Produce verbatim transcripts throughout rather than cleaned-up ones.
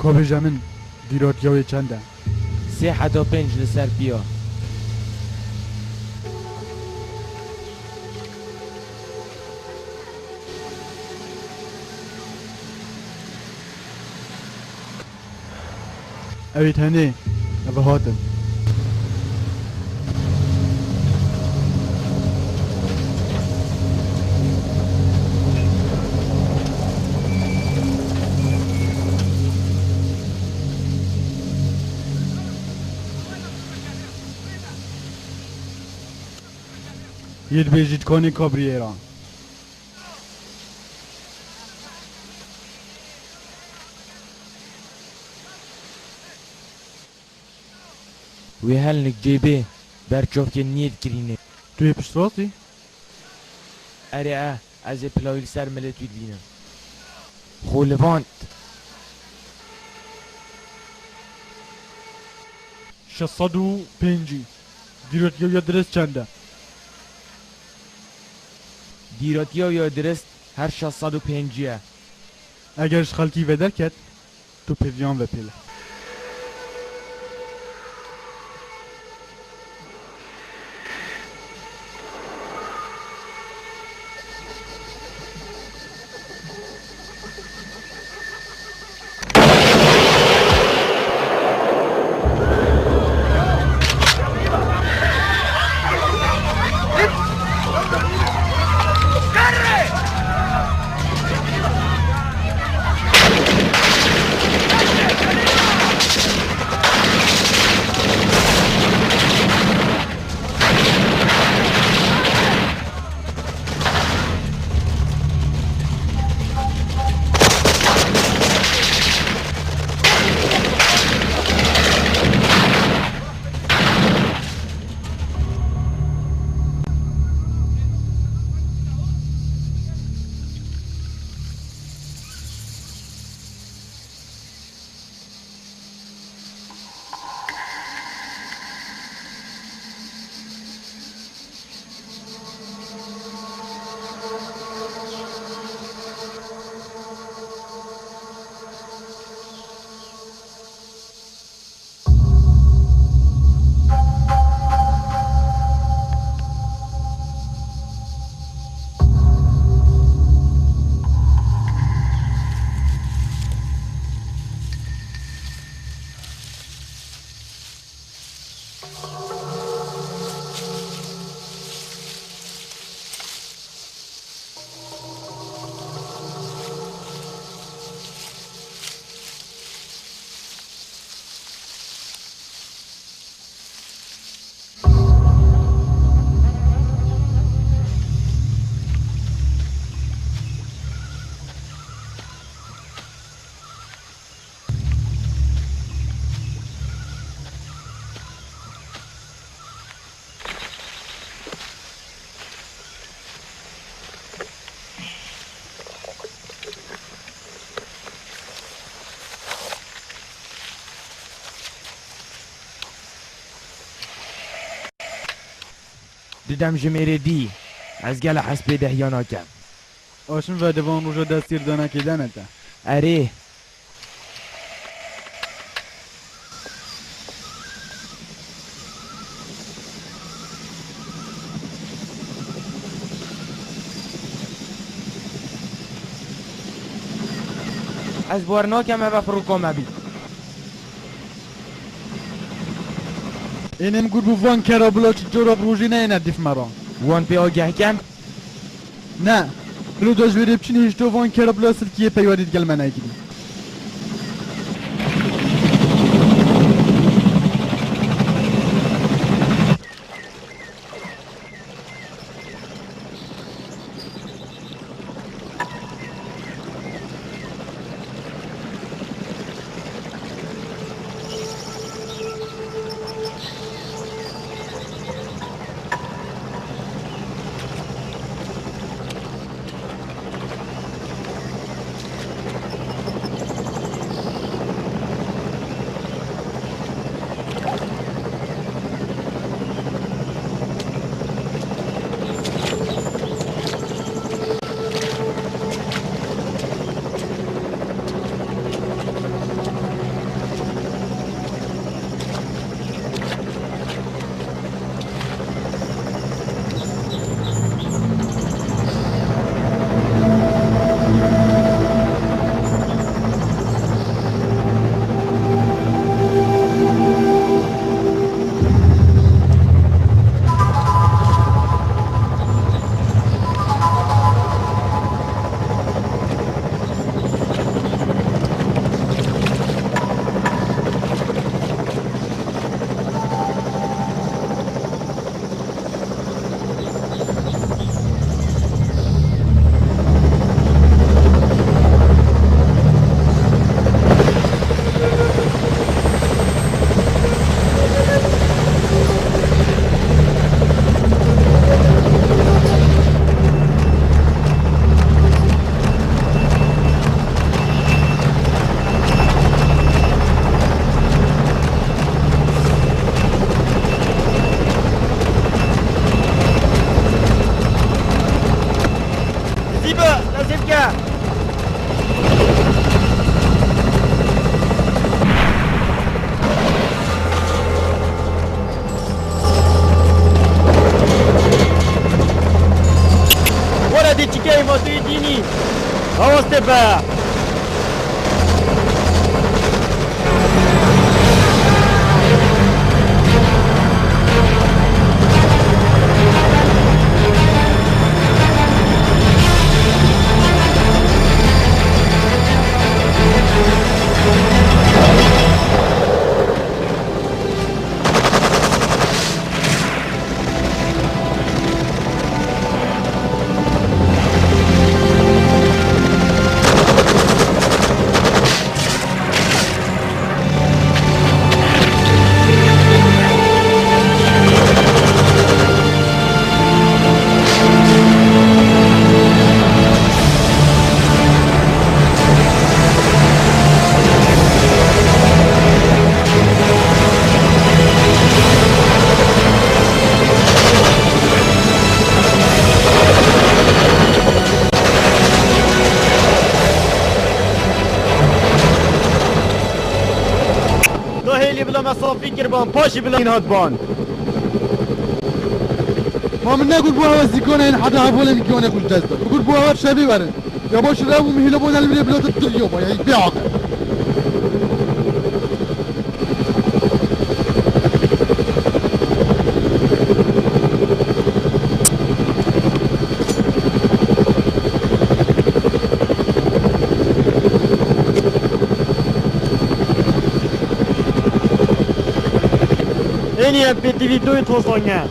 Bêje min, dîrotya wê çend e? Sê heta pênc li ser piya. Ew ê tenê, ev hatin. Yê dibêjî dikanê kabriyêran. Wê helnik cêbê ber çavkê niyê dikirînê. Tu yê piştrast î? Erê e, ez ê pilavî li ser milê wî dibînim. Xwe livand. Şeş sed û pêncî. Dîrotîya wî ya dirist çend e? Dîrotîya wî ya dirist her şeş sed û pêncî ye. Eger ji xelkî veder ket, tu pêviyan ve pêle. Didem ji mêrê dî, ez gela hez pê dehiya nakem. Aşim ve di van roja destîr danekê de ne te. Erê. Ez bawer nakem eve firoka me bî. Ênê min got bû van kera bila çi cora bi rojê neyêne dîf me re. Wan pê ageh kem? Ne. Bilo da ji wêrê biçin hêşta van kera bila silkiyê peywendî digel me nekirî. Ey vatê dînî, rawastê be. Dahêlî bila me safî kir ban, paşî bila hîn hat ban. Ma min negot bu hewe zîkone hên heta hevolê min kiyone xwe ji dest da. Min got bu hewe şevê werin. Ya baş rev û mihîlo bo nelbirê bila tu tir yo ma, ya bê aqil. Ênî em pê T V doyê tosanye.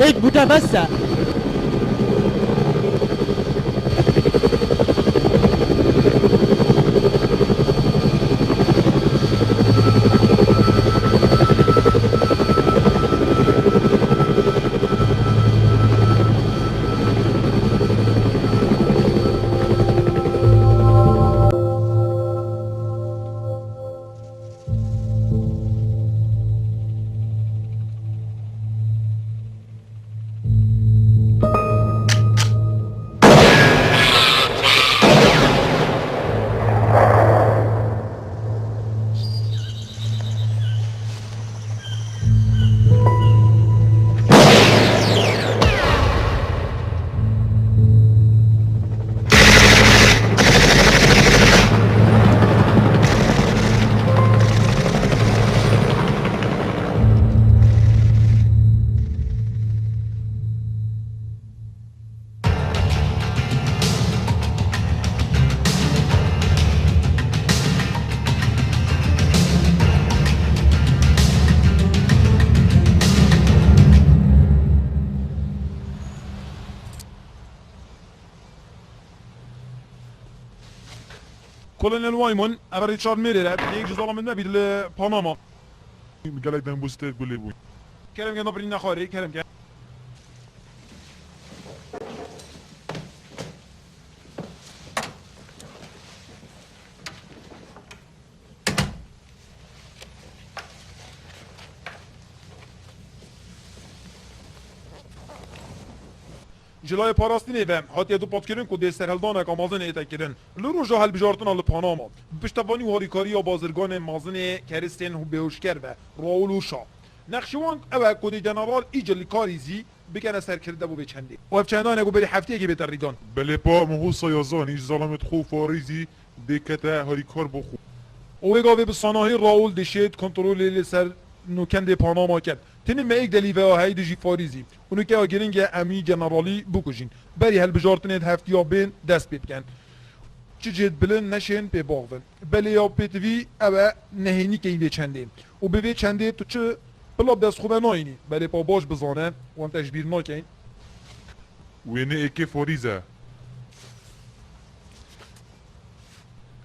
Êk bûte bes e. Kolonel Waymon, ev Richard Miller e, yek ji zalamên me bî li Panama. Gelek dem bû stêv gulê bû. Kerem ke nabirî nexwarê, kerem ke. Ji layê parastinê ve hatiye dûpatkirin ku dê serhildaneka mezin ête kirin. Li roja hilbijartina li Panama, bi piştevanî û harîkariya bazirganên mezinê keristên bêhoşker ve, Raul Uşa. Nexşê wan ew e ku dê general îca li karî zî bikene serkirdebû vê çendê. Û ev çendane ku berî hefteyekê bête rîdan. Belê pa min wisa ya zanî ji zalamê xwe Farîzî dê kete harîkar bo xwe. Û wê gavê bi sanahî Raul dişêt kontrolê li ser nûkendê Panama ket. Tenê me êk delî veya heyî dijî Farîzî. Û nûke ya giring e em wî generalî bikujîn. Berî hilbijartinê di heftiya bên dest pê bikin. Çi cêd bilind neşên pê baxvin. Belê ya pêtivî ew e nehênîkeyî vê çendê. Û bi vê çendê tu çi bila bi dest xwe ve nayînî. Belê pa baş bizane, wan te ji bîr nakeyn. Wêne êkê Farîz e.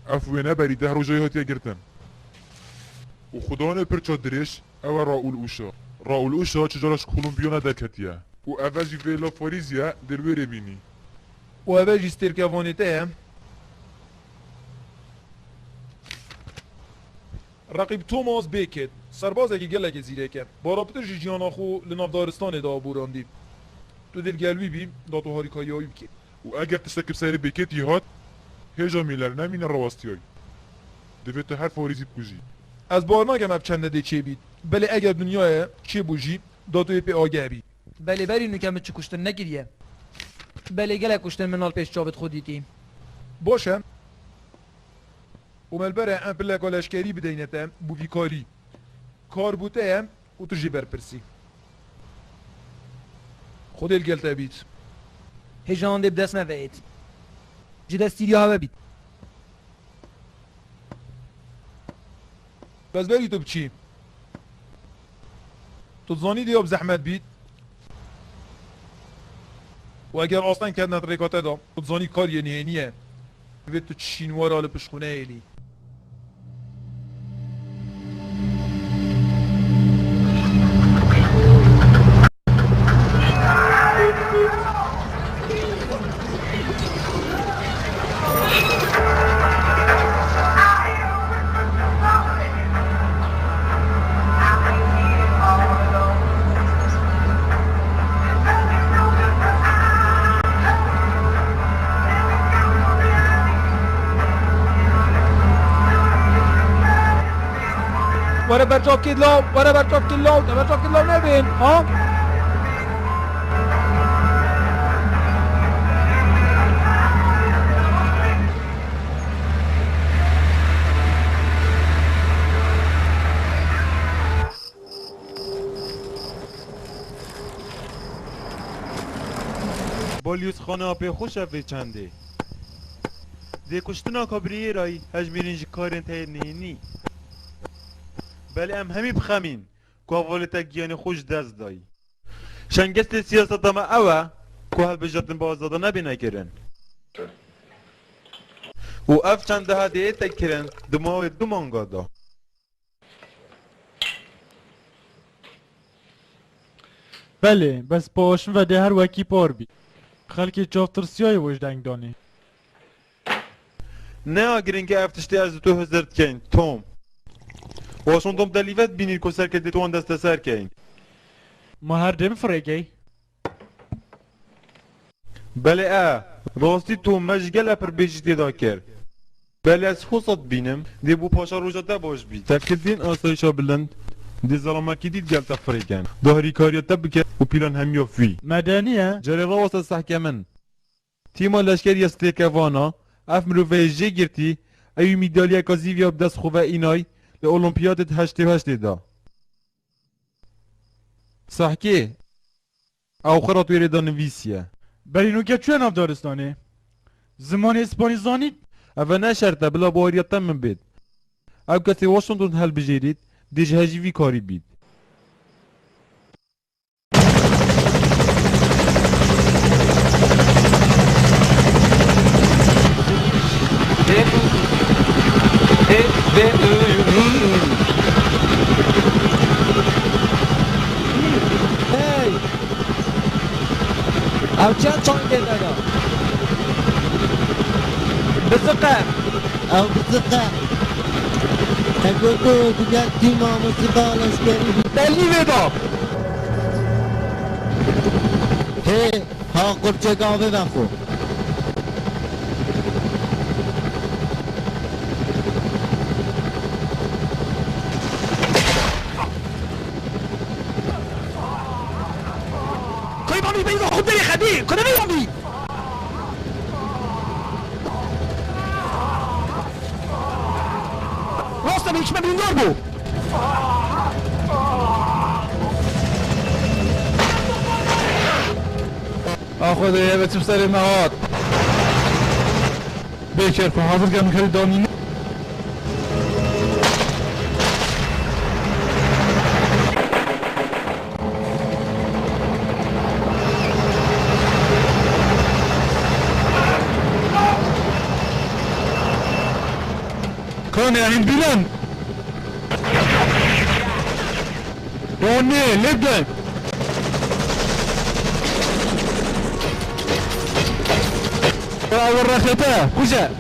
Ev wêne berî deh rojayî hatiye girtin. Û xudanê pir ça dirêj, ew e Raul Uşa. Raul Uşa çi cara ji Kolombiya ne derketiye. Û ev e jî vê la Farîz e, dê li wê rê bînî. Û ev e jî stêrkevanê te ye. Reqîb Thomas Beckett, serbazekî gelekî zîrek e. Bara pitir ji jiyana xwe li nav daristanê de aborandî. Tu dê li gel wî bî, da tu harîkariya wî bikî. Û eger tiştekî bi serê Beckettî hat, hêja Miller nemîne rawestiyayî. Divê tu her Farîzî bikujî. Ez bawer nakem ev çende dê çêbît. Belê eger dinyayê çêbû jî, da tu yê pê ageh bî. Belê berî nûke min çi kuştin nekiriye. Belê, gelek kuştin min nal pêş çavit xwe dîtî. Baş e. Û me li ber e em pileka leşkerî bideyne te bo vî karî. Kar bo te ye û tu jî berpirsî. Xwedê li gel te bît. Hêja wandê bi dest me ve êt. Ji destîriya we bît. Bes berî tu biçî. Tu dizanî dê ya bi zehmet bît. Û eger asteng ketine rêka te de, tu dizanî kar yê nihênî ye. Divê tu çi şînwara li pişt xwe nehêlî. Were berçavkê law, were berçavkê law, te berçavkê law nebên, ha? Balyozxana pê xweş e vê çendê. Dê kuştina kabiriyê rayî hejmêrên ji karên te yê nihênî. Belê em hemî bixemîn ku hevalê te giyanê xwe ji dest dayî. Şengestê siyaseta me ew e ku hilbijartin bi azada nebêne kirin. Û ev çend deha dê ête kirin di mawê du manga de. Belê, bes bi aşm ve dê her wekî par bî. Xelkê çavtirsiyayê we ji deng danê. Ne ya giring e ev tiştê ez û tu hizir dikeyn, Tom. Washington delî ve dibînî ku serketê wan desteser keyn. Ma her dem firêkey. Belê e, rastî Tom, me ji gele pirbêjî tê de kir. Belê ez hosa dibînim, dê bo paşa roja te baş bît. Tevkildên asayişa bilind, dê zelamekî dî digel te firêken. Dê harîkariya te bike û pîlan hemiya fî. Medenî ye. Cerê raweste sehke min. Tîma leşkerî ya stêrkevana, ev miroveyê jê girtî, ewî mîdalyeka zîvî ya bi dest xwe ve înay li Olimpiyatê di heştê û heştê de. Sehkê, ew xwe re tu wê rê de nivîsiye. Berî nûke çûye nav daristanê. Zimanê Îspanî zanît. Eve ne şert e, bila baweriya te min bêt. Ew kesê Washington hilbijêrît, dê ji hejî vî karî bît. Hey! Ew çend çankê te da? Biziqe! Ew biziqe! Te goto digel tîma mûsîqa leşkerî bî. Belî vê da! Hê, ha qurçek avê vexwe. Kaybanî beyza xwe derê xedî, ku devê yan bî. Rast e, hikmet bîndar bû. A Xwedê, ev çi bi serê me hat? Bê kerfan, hazir ke min kerî danîne. Kanê hîn bîran. Ronê, lê de. Ya, we rexete, kuje.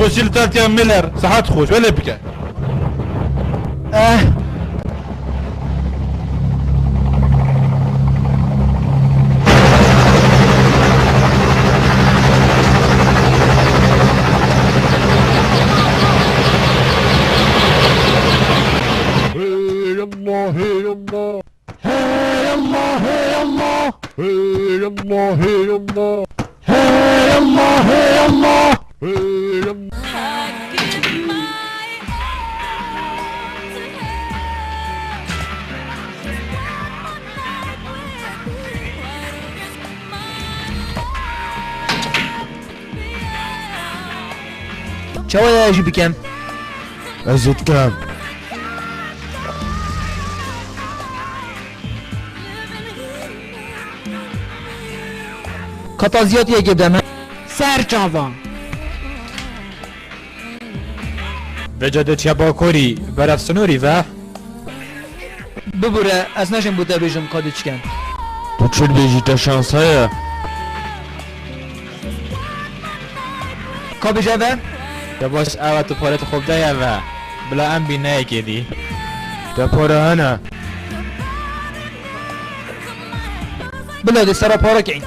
Fosil Tatya Miller, sahat xweş, wele bike. Eh. Hey Allah, hey Allah. Hey Allah, hey Allah. Hey Allah, hey Allah. Hey Allah. Çawa ya jî bikem? Ez ê dikem. Kata ziyat yekê deme. Ser çavan. Vêca de çiya bakorî, beref sinorî ve. Bibûre, ez naşêm bo te bêjim ka tu çi ken. Tu çi dibêjî, te şans heye. Ka bêje ve? Ya baş, ew e, tu parê xwe bideye ve. Bila em bî neyekê dî. Te pare hene. Bila dê sera pare keyn.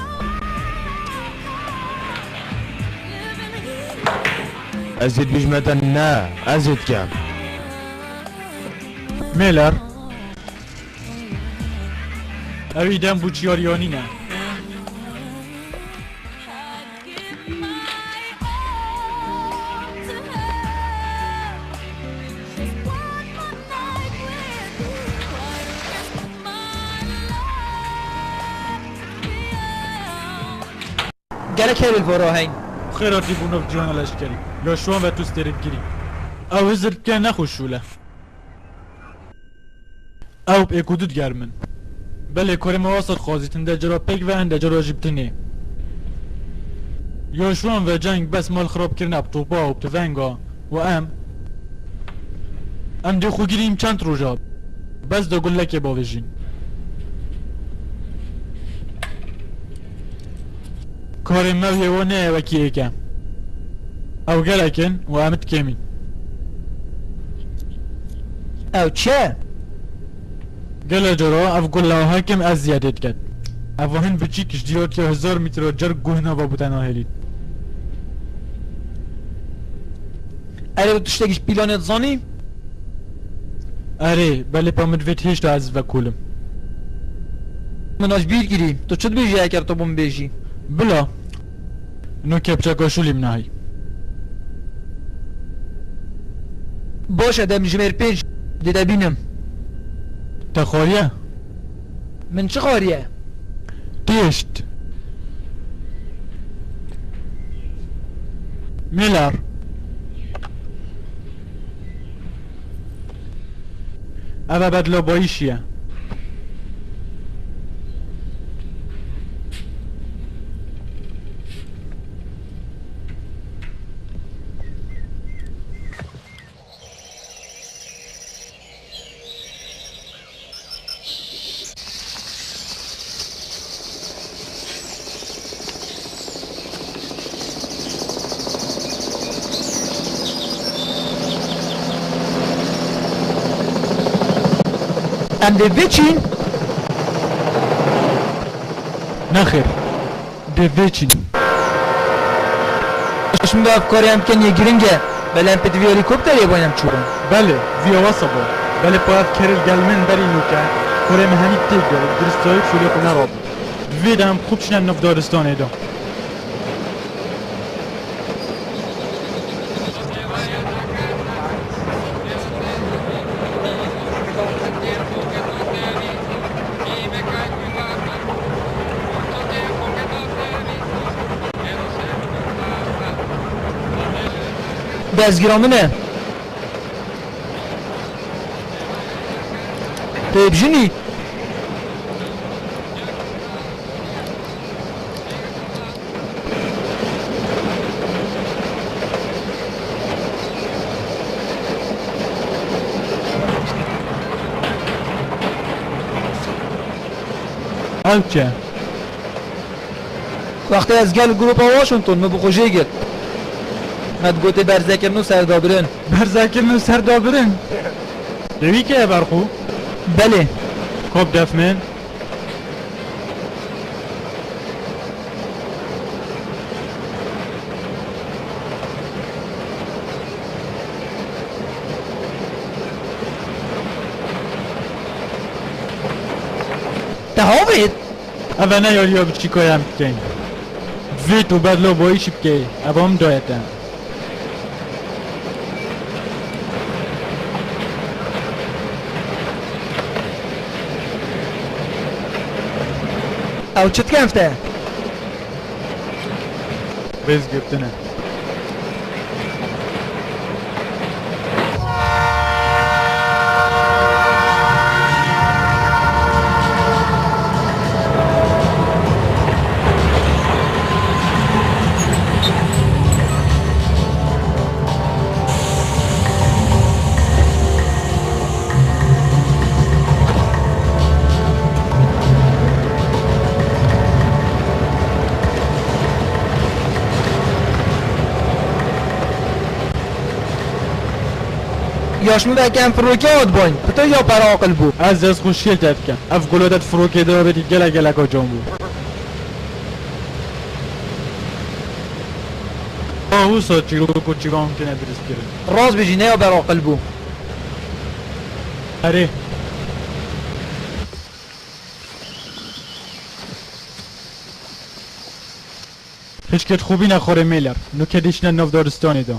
Ez ê dibêjime te ne, ez ê dikem. Mêler. Ew î dem bû çiyar yanî ne. Gelek hêvî li vora heyn. Xêr hatî bo nav cîhana leşkerî. Ya şiwan ve tu stêrî dikirî. Ew hizir dike nexweş şûle. Ew êk û du digermin. Belê, karê me wasa dixwazî, hinde cara pêk ve, hinde cara jî bi tinê. Ya şiwan ve ceng bes mal xirabkirine bi topa û bi tivenga. Û em, em dê xwe girîm çend roja. Bes de gulekê bavêjîn. Karê me û yê we neye wekî êk e. Ew gelek in û em dikêmîn. Ew çi? Gele cara ev gule hekim eziyetê diket. Ev hin biçîk ji diyatiya hezar mître cer guh nava bû te nahêlît. Erê, tu tiştekî ji pîlanê dizanî? Erê, belê pa min divêt hêşta ez vekolim. Min aj bîr kirî. Tu çi dibêjî eger tu bo min bêjî? Bila. No kepçeka şûlî min nahî. Baş e, dem jimêr pênc dê te bînim. Te xwariye? Min çi xwariye? Têşt. Miller. Ev e bedla bayîşî ye. Em dê biçin? Nexêr. Dê vêçîn. Ji min ve ev karê em dikin yê giring e. Belê em pêdivî helîkopterê bûn em çûbûn. Belê, viya wesa bû. Belê pa ev kerê li gel min berî nûke, kurê min henî têk de, diristayî şûlê xwe nerabû. Divê de em xwe biçine nav daristanê de. Dezgira min e. Tê bijinî. Ew çi? Wextê ez gel grupa Washington, min bi xwe jê girt. Me digotê berzekirin û serdabirin. Berzekirin û serdabirin. Dewî ke berxû? Belê. Kop def min. Te havêt? Ev e ne yariya biçîka ye em dikeyn. Vît û bedlo boyî çi bikey? Ev em dayete. Ew çi dike ev te? Rêzgirtin e. Ya ji min veke em firokê hat boyn. Pito ya pera aqil bû. Ez dest xwe şêl te dikim. Ev gula te di firokê de bêtî gelek geleka can bû. Ha wisa çîrok û çîvan têne dirist kirin. Rast bijî, ne ya ber aqil bû. Erê. Hişket xwe bîne xorê mêler. Nuke dişine nav daristanê de.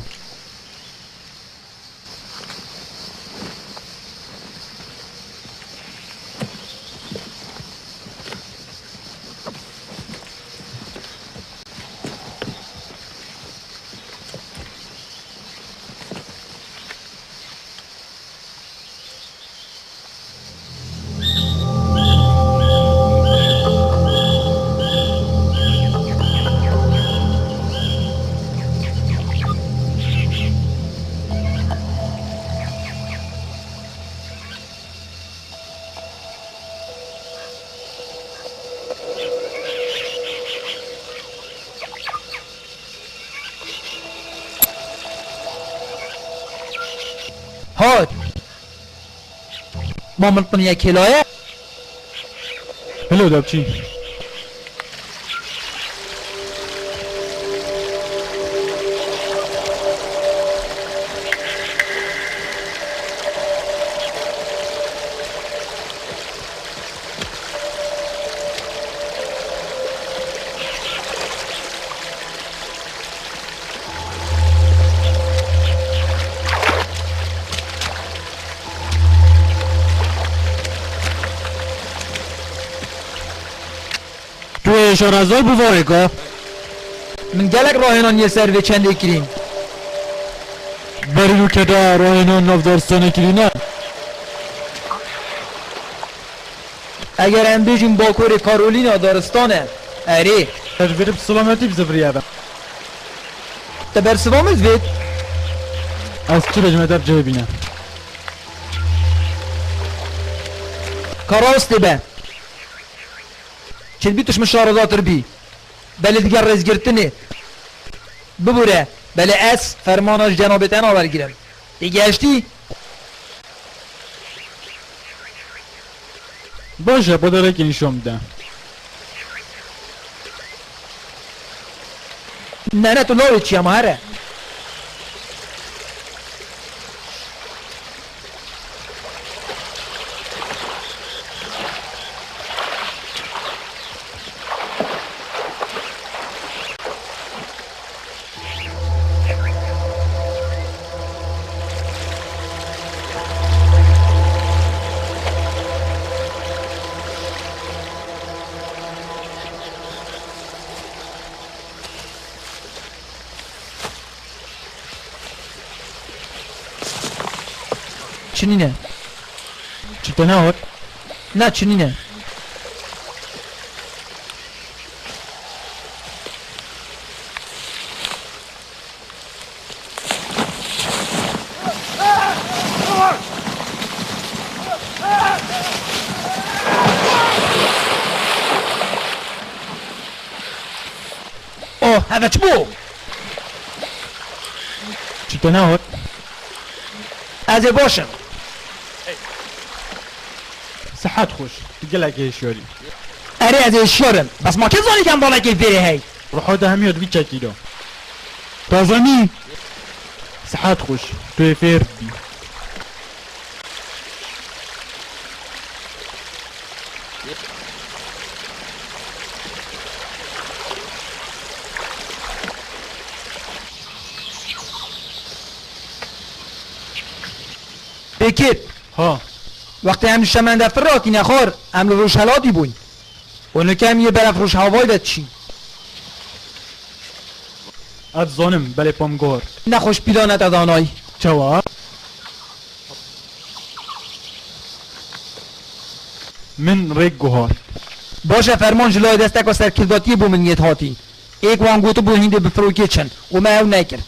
Hat. Ma min qiniye kêlaye? Hello, dapçî. Tu yê şarezoy bi vorêka? Min gelek rahênan yê ser vê çendê kirîn. Berî û keda rahênan nav daristanê kirîne. Eger em bêjin bakurê Karolîna daristan e, erê. Ez vêrê bi silametî bi zivriye be. Te bersiva min vêt? Ez çi bêjim, ez ev cihê bîne. Ka rast ê be. Çêdibî tu ji min şarezatir bî. Belê digel rêzgirtinê. Bibûre, belê ez fermana ji cenabê te nawergirim. Têgihiştî? Baş e, baderekê nîşan bide. Ne, ne, tu lawê çi ye, ma here. Çi nîne? Çi te nehot? Na, çi nîne. Oh, heve çi bû? Te nehot? Ez ê baş im. Sihet xweş. Tu gelekî hişyar î. Erê, ez ê hişyar im. Bes ma kê zanî ke em dalekê vêrê hey? Ruha de hemiya di vî çekî de. Te zanî? Sihet xweş. Tu yê fêr bî. Bekir. Ha. Wextê em li Şemendefir hatîne xwar, em li Rojhelatî bûyn. Û nûke em yê beref Rojhavayî de diçîn. Ez zanim, belê pam guhar. Nexweş pîlane te danayî. Çawa? Min rêk guhar. Baş e, ferman ji layê desteka serkirdatiyê bo min yêt hatîn. Êk wan gotibû hîndê bi firokê çin û me ew nekir.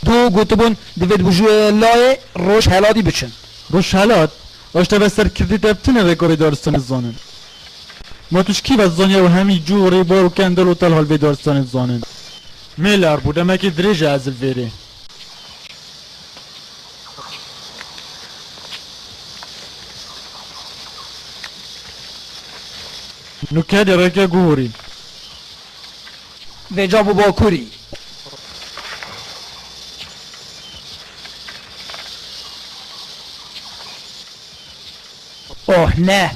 Du gotibûn divêt bi ji layê Rojhelatî biçin. Rojhelat? Ew ji te ve serkirdî te bi tune rêka rêdaristanê zanin. Ma tu ji kî ve zaniye ew hemî cû û rêbar û kendel û telha li vê daristanê zanin? Mêler bû, demekê dirêj e ez li vêrê. Nûke dê rêke guhorî. Vêca bû bakurî. Oh ne!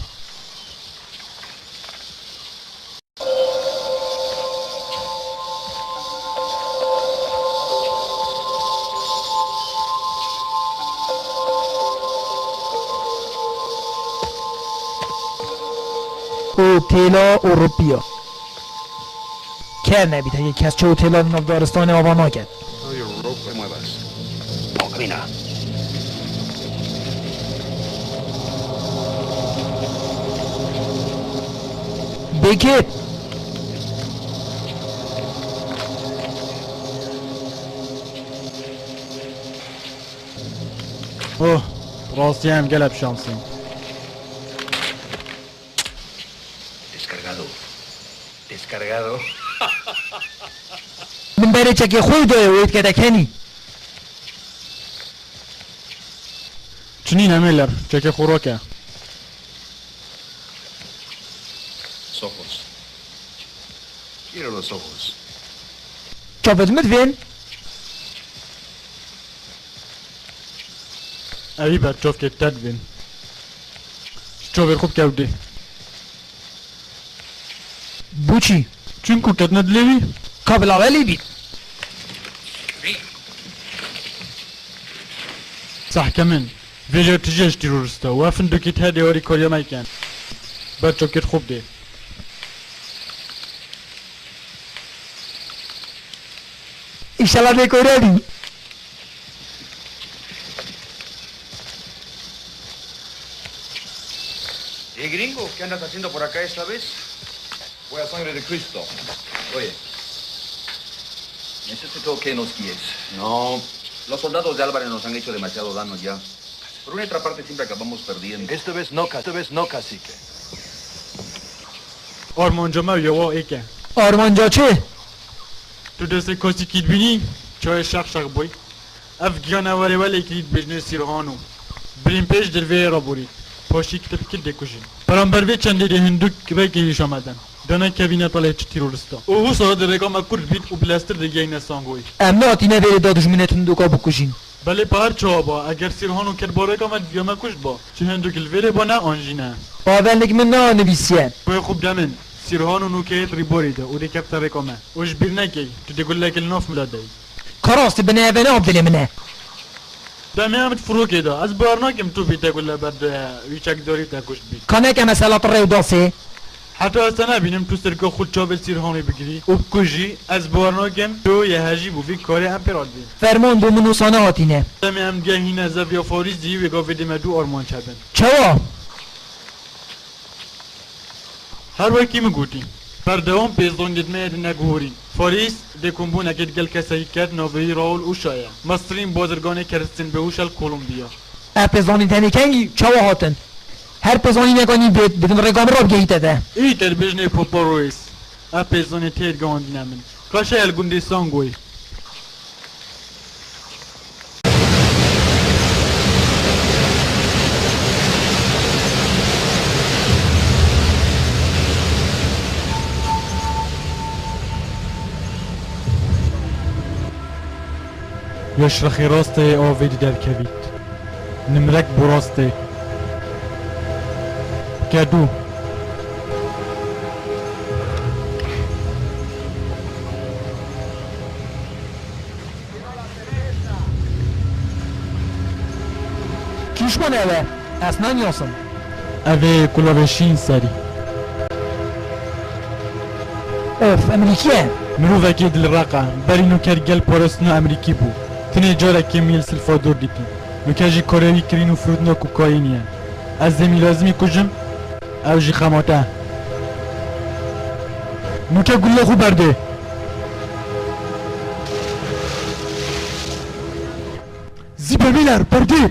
Û têla û rupiya. Kevn e bît, heke kes çew û têla di nav daristanê ava naket. Tell your rope to muevas. Bon, camina. Bekir! Oh, rastî em gelek şansî. Descargado. Descargado. Min berê çekê xwe daye û yê dikete kenî. Çinî ne mêler, çekê xwe rake. Los ojos. Quiero los ojos. Çavê min divên. Evî berçavkê te divên. Çavê xwe bike ewdê. Bo çi? Çunku ketine dilê wî. Ka bila welî bî. Sahkemin. Vêca tije ji terorista. Û ev findokî te dê warî kariya me ken. Berçavkê xwe bidê. Înşallah lê kore bî. Hey, gringo, ¿qué andas haciendo por acá esta vez? Voy a sangre de Cristo. Oye, necesito que nos guíes. No, los soldados de Álvarez nos han hecho demasiado daño ya. Por una otra parte siempre acabamos perdiendo. Esta vez no, ca-, esta vez no, cacique. Armanca me ya wa êk e. Armanca çi? Tu destê kasîkî dibînî, çayê şeq şeq boy. Ev giyane werê welê kirî dibêjinê Sîrhano. Birîn pêş dirveyê re borî. Paşî kitibkî dê kujî. Beramber vê çendê dê hindûk rêkê nîşa me den. Dene kevîne talê çi terorista. Û wisa di rêka me kurt bît û bilestir digeyne Sangoyê. Em nehatîne vêrê da dijminê tundûka bikujîn. Belê pa her çawa ba, eger Sîrhano ket ba rêka me diviya me kuşt ba. Çi hindûk li vêrê ba ne an jî ne. Pavelnik min niha nivîsiye. Wê xwe bide min. Sîrhano nûke yê di rîborê de û dê kefte rêka me. Û ji bîr nekey, tu dê gulekê li nav min de dey. Ka rastî binêvene av dilê min e. Demê em di firokê de. Ez bawer nakim tu bî te gule ber de wî çekdarî te kuşt bî. Ka neke mesela tu rêwdasê. Heta ez te nebînim tu sirka xwe çavê Sîrhanê bigirî û bikujî, ez bawer nakim tu yê hejî bû vî karê em pê radibîn. Ferman bo min wisa nehatîne. Demê em digehîne zeviya Farîs zî wê gavê dê me dû armanc hebin. Çawa? Her wekî min gotî, berdewam pêzanînê me yê di neguhorîn. Farîs, dê kombûnekê digel kesekî ket navê wî Raul Uşa ye. Mestirîn bazirganê keristên bêhûş e li Kolombiya. Ev pêzanîn tenê kengî çawa hatin? Her pêzanîneka nîvêt, bidin rêka min re bigehîte te. Î te dibêjinê Papa Royce. Ev pêzanîn tê digihandîne min. Kaşe ye li gundê Sangoyê. Ji rexê rastê yê avê dî derkevît. Nimrek bo rastê. Kedû. Kî ji me ne ev e? Ez naniyasim. Ev ê kulavê şîn serî. Of, Emerîkî ye. Mirovekî dilreq e. Berî nûker gel parastina Emerîkî bû. Tenê carekê min li Silvador dîtî. Nûker jî karê wî kirîn û firotina kokaînê ye. Ez ê mîlazimî kujim, ew jî xemate. Nûke gule xwe berdê. Zîpemîler, berdê!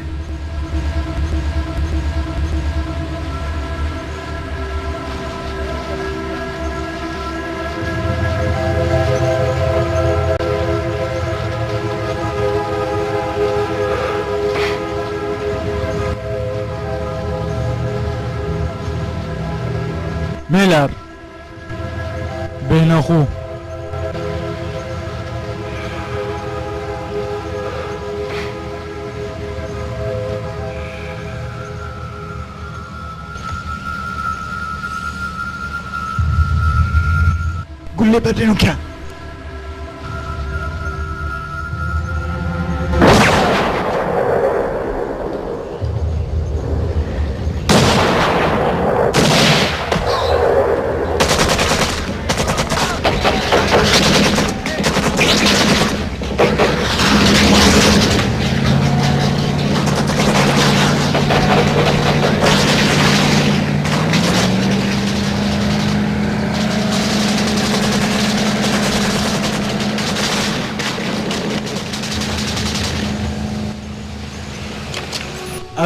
Mêler. Bêhna xwe. Gulê berdê nûke.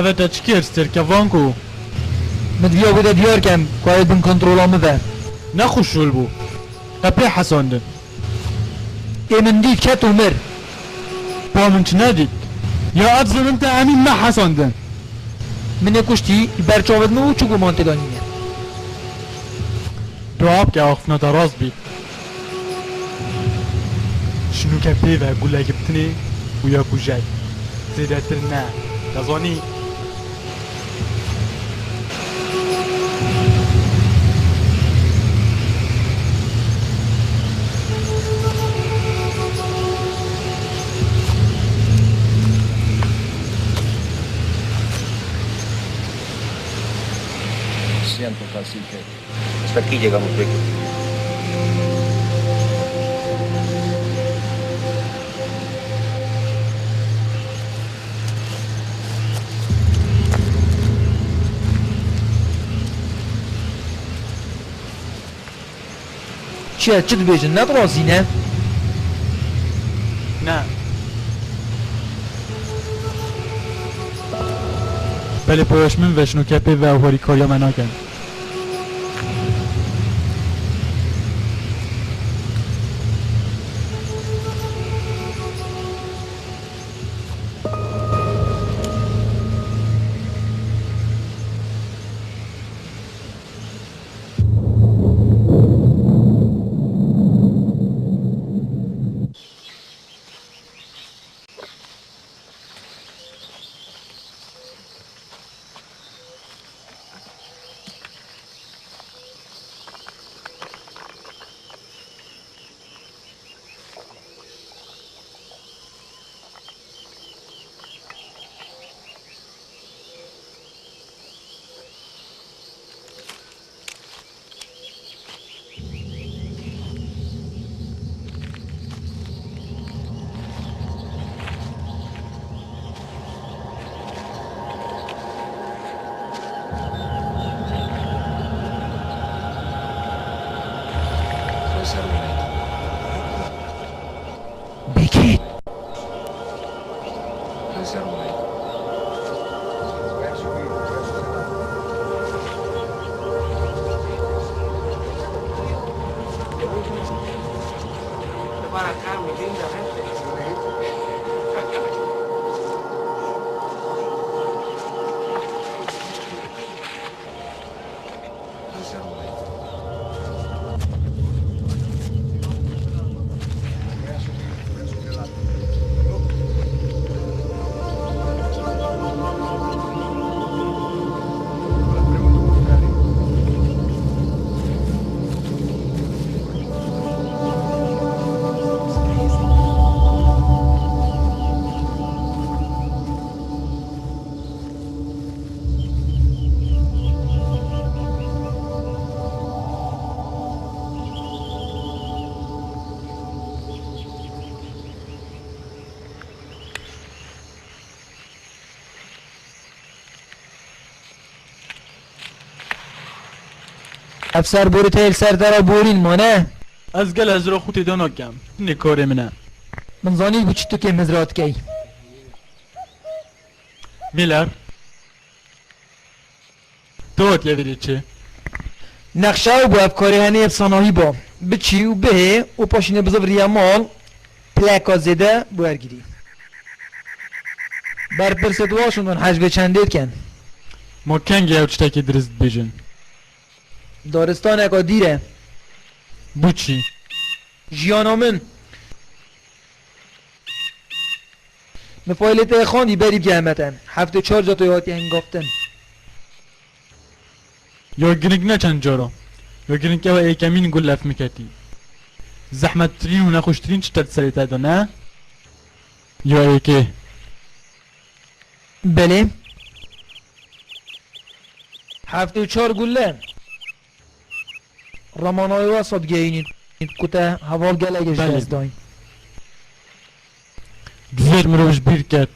Ev e te çi kir, serkevanko? Min divîya wê de diyar kem, ku ew bin kontrola min ve. Ne xweşûl bû. Te pê hesandin. Ê min dît ket û mir. Pa min çi nedît? Ya ez zanim te emîn me hesandin. Min ê kuştî, li ber çavê min û çi guman tê de nîne. Dua bike axiftina te rast bî. Ji nûke pê ve gulek bi tinê û ya kujek. Zêdetir ne. Te zanî? Siento, cacique. Hasta aquí llegamos, Ricky. Çi ye, çi dibêjin? Ne bi rastî ne? Ne. Belê, pêwaş min ve ji nûke pê ve ew harîkariya me nakin. Bekî. Ev ser borî te li ser te re borîn mane? Ez gel hezira xwe tê de nakem. Nê karê min e. Min zanî bi çi tu kêm hizra dikey. Miller. Tu hatiye vêrê çi? Nexşe ew bû, ev karê henê ev sanahî ba. Biçî û bihê û paşî nê bizivriye mal, pleka zêde bi wergirî. Berpirsê di Washington hej vê çendê dikin. Ma kengê ew tiştekî dirist dibêjin? Daristaneka dîr e. Bo çi? Jiyana min. Min faîlê te xwendî berî bigehme te. Heftê çar cato hatiye hingavtin. Ya giring ne çend cara. Ya giring ew e êkemîn gul li hev min ketî. Zehmettirîn û nexweştirîn tişt e di serê te de, ne? Ya êkê. Belê. Heftê û çar gulle. Ramanayê we sed geyînî ku te heval gelek ji Belê. dest dayîn. Divêt mirov ji bîr ket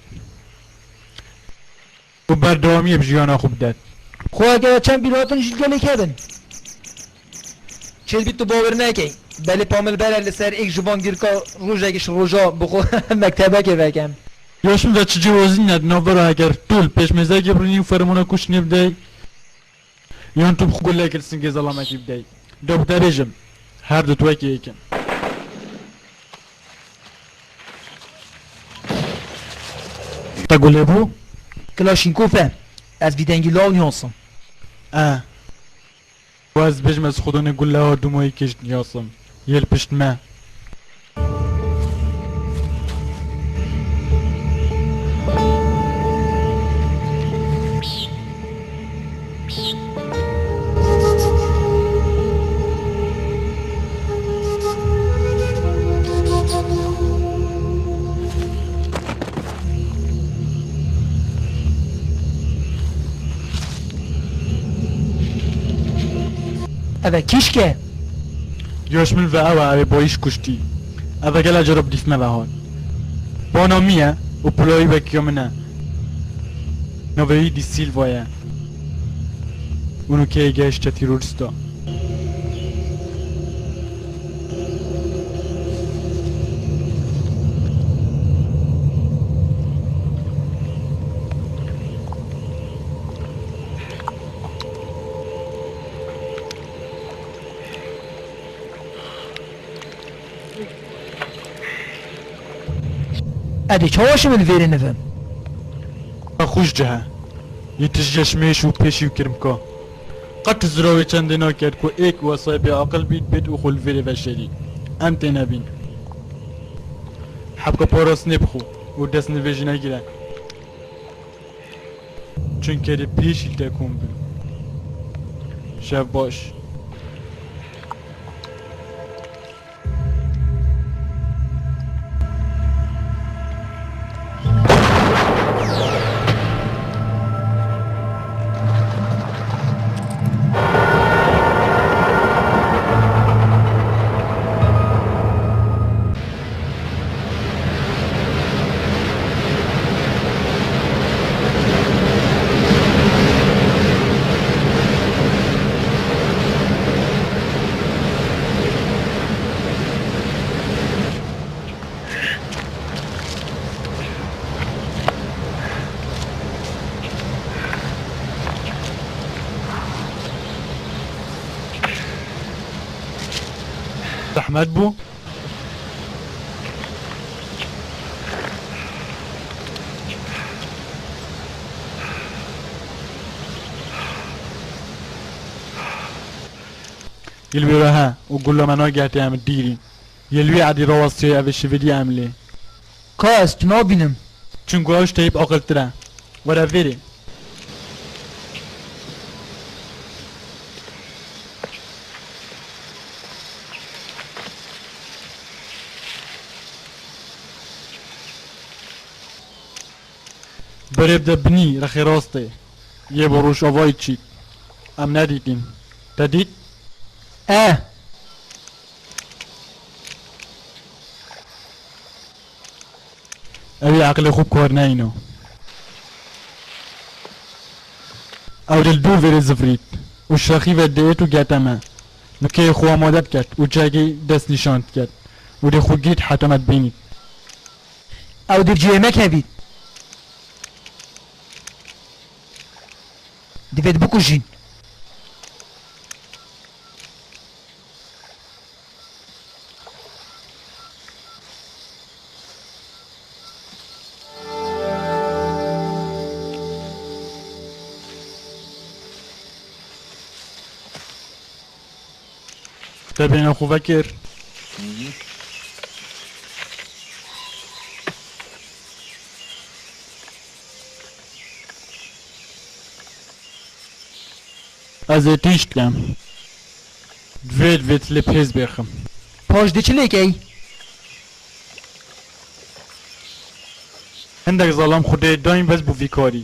û berdewamiyê bi jiyana xwe bidet. Xwe eger çend bîr hatin ji gelê kevin. Çêdibî tu bawer nekey. Belê Pamil bere li ser êk ji van girka rojek ji roja bi xwe mektebekê vekem. Yaşim ve çi cihozî ne di navbera eger tu li pêşmêzekê birînî û fermana kuştinê bidey. Yan tu bi xwe gulekê li singê zelamekî bidey. De bi te bêjim, her du tu wekî yek in. Te gulê bû? Kilaşînkov e. Ez vî dengî law niyasim. E. Û ez bêjim ez xwedanê gulewa dumayî kişt niyasim. Yê li pişt me. Ev e kîşk e? Yaş min ve ew e, ew ê bayîş kuştî. Ev e gela cara bi dîf me ve hat. Bana min e û pilayî wekiya min e. Navê wî Di Silva ye. Û nûke ye gehişte terorîsta. Edê çawa şim li vêrê nivim? Xwe ji cih e. Yê tijî şmêş û pêşî û kirimka. Qet tu ziravê çendê naket ku êk wesayê bêaqil bît bêt û xwe li vêrê veşêrî. Em tê nebîn. Hebka parastinê bixwe û dest nivêjî negire. Çunke di pêşî te kom bin. Şev baş. Zehmet bû. Yê li wê re he û gula me nagihete em dîrîn. Yê li wê edî rawestiye ev ê şivirî em lê. Ka ez tu nabînim. Çunku ew ji te yê bi aqiltir e. Were vêrê. Berê bide binî rexê rastê. Yê bo rojavayî çît. Em nedîtîn. Te dît? Eh! Ew ê eqilê xwe bi kar neyno. Ew ê li dûr vêrê zivrît. û şaxî ve diêt û gete me. Nûkeyê xwe amade dikert û çekî dest nîşan dikert û dê xwe girît heta me dibînît. Ew dê cihê me kevît. Divêt bikujîn. Te bêhna xwe vekir. Ez ê tişt kem. Divêt vêt lê pêz bêxim. Paş dê çi lê key? Hindek zalam Xwedê dayîn bes bû vî karî.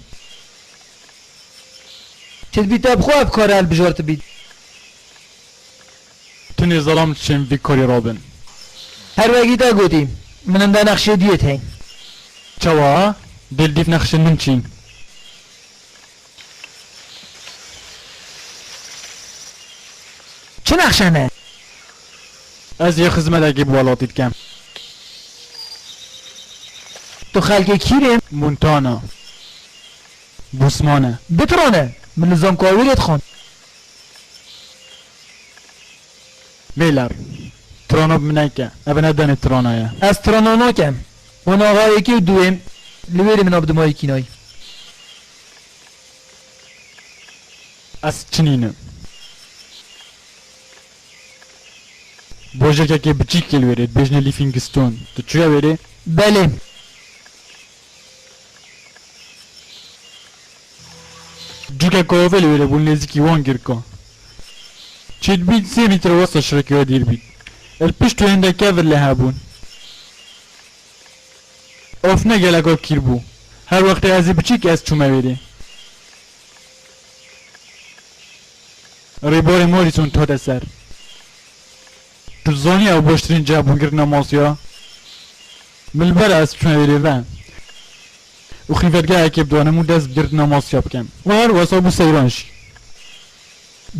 Çi dibî te bi xwe ev kare hilbijartibî? Tunê zalam diçin vî karî rabin. Her wekî te gotî, min hinde nexşê diyê tey. Çawa? Dê li dîv nexşên min çîn. Çi nexşe ne? Ez yê xizmetekî bi welatî dikem. Tu xelkê kîrê? Montana. Bûsmane. Bitirane. Min li zankoya wê lê dixwend. Mêler. Tirana bi min neke. Eve ne denê tirana ye. Ez tirana nakem. Wan axayekî û duwêm li wêrê min a bi dimayî kînay. Ez çinînim. Bajêrkekê biçîk li wêrê, dibêjinê Livingstone. Tu çûye wêrê? Belê. Cûkek avê li wêrê bûn nêzîkî wan girka. Çêdibît sê mître wesa şirekê we dîr bît. Li pişt wê hindek kevir lê hebûn. Of ne geleka kîr bû. Her wextê ez ê biçîk ez çûme wêrê. Rêbarê Morrison hate ser. Tu dizanî ew baştirîn cih bûn girtina masiya? Min li ber ez çûme wêrê ve. Û xîvetgehekê bidonim û dest bi girtina masiya bikim. Û her wesa bû seyran jî.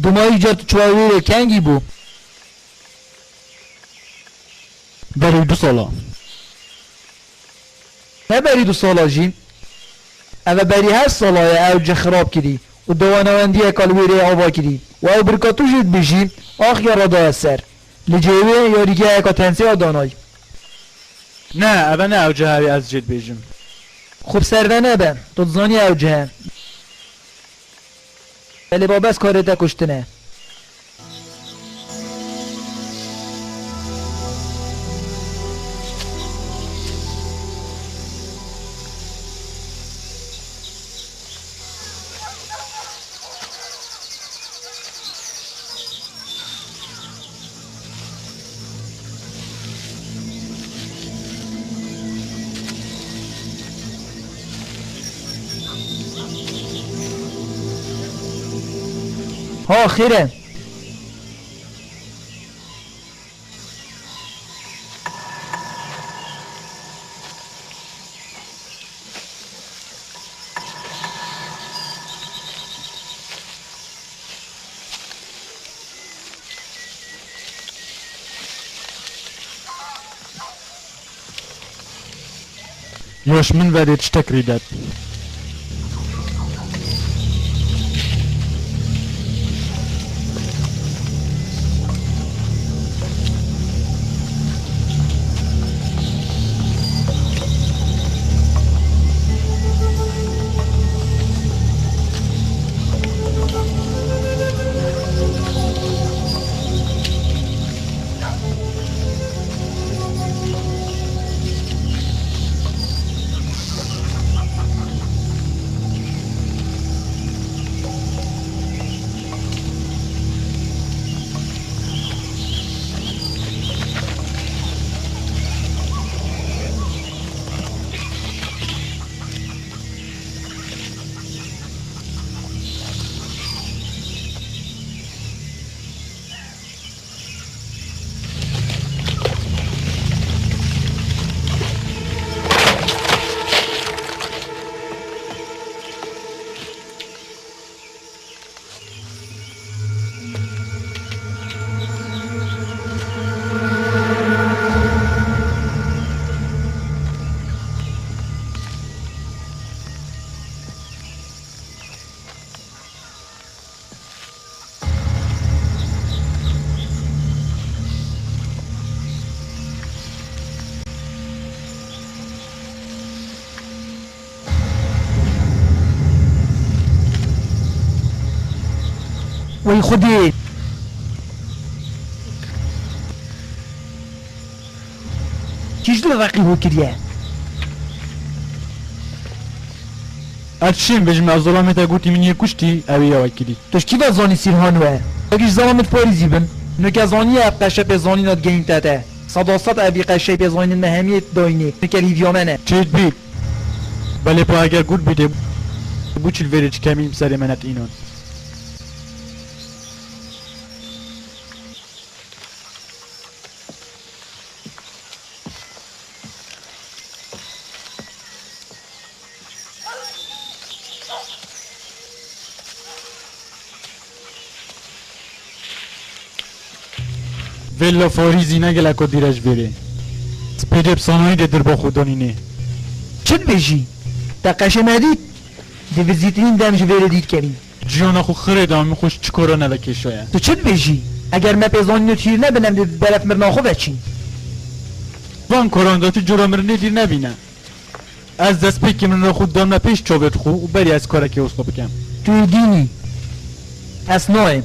Dumayî car tu çûye wêrê kengî bû? Berî du sala. Ne berî du sala jî. Ev e berî heşt sala ye ew cih xirab kirî û dawanawendiyeka li wêrê ava kirî û ew birka tu jî dibêjî axiya re daye ser. Li cihê wê yarîgeheka tensê ya danay. Ne, ev e ne ew cih e wê ez jê dibêjim. Xwe bi ser ve nebe, tu dizanî ew cih e. Belê babes karê te kuştine. Ha, xêr e. Ya ji min ve dê tiştek rîdet. Xwedê. Kî ji li reqî hû kiriye? Ez çi bêjim, ez zolamê te gotî min yê kuştî, ew ê ya wekirî. Tu ji kî ve zanî Sîrhan we? Wekî ji zelamê tu parîzî bin. Nûke zaniye ev qeşe pê zanîna digehîn te te. Seda sed ev î qeşey pê zanîn me hemiyê dayînê. Nûke lîvya me ne. Çêt bî. Belê pa eger gul bî dê. Bû çil vêrê çi kemî serê me net înan. Vêlla Farîzî ne geleko dîre ji vêrê. Spêdê bi sanayî de dirba xwe danînê. Çi dibêjî? Te qeşê me dît? Di vizîtirîn dem ji vêrê dît kevî. Ciyana xwe xirê da, min xwe ji çi kara nevekêşaye. Tu çi dibêjî? Eger me pê zanîn û tîr nebin, em dê bi beref mirina xwe veçîn. Van koran de tu cura mirinê dîr nebîne. Ez destpêkê mirina xwe dame pêş çavêt xwe û berî ez karekê wisa bikem. Tu yê dînî. Ez nayêm.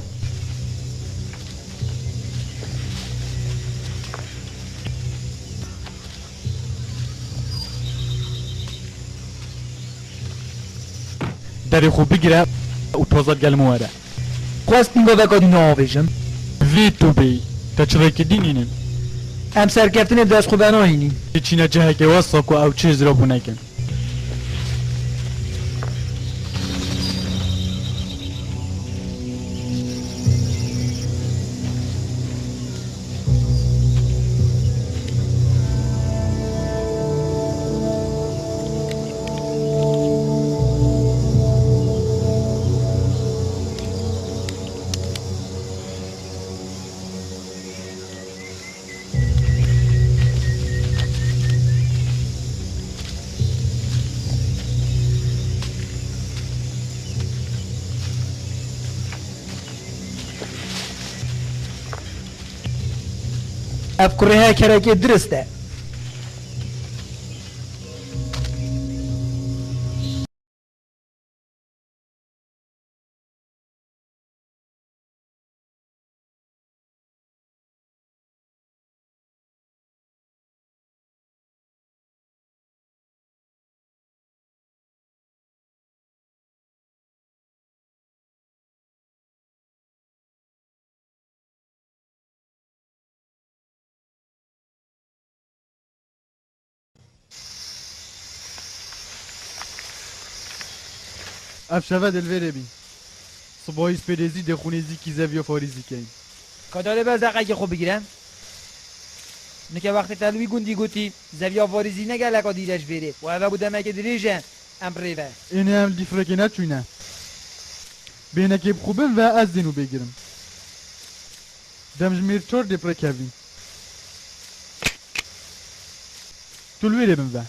Derê xwe bigire û toza gel min were. Xwest pîngaveka dî neavêjim. Vê tu bêyî. Te çi rêkê dî nînin? Em serkeftinê bi dest xwe venayînîn. Çîne cihekê wesa ku ew çi hizra bû nekin. Ev kurê he kerekê dirist e. Ev şeve dê li vêrê bî. Sibayî spêdêzî dê xwe nêzîkî zeviya Farîzî keyin. Ka darê ber deqekê xwe bigire. Nike wextê te li wî gundî gotî, zeviya Farîzî ne geleka dîre ji vêrê. Û eve bû demekê dirêj e, em rê ve. Ênê em li dîfrekê neçûyne. Bêhnekê bi xwe bin ve ez dê nû bê girim. Dem ji mêr çar dê bi rê kevîn. Tu li wêrê bin ve.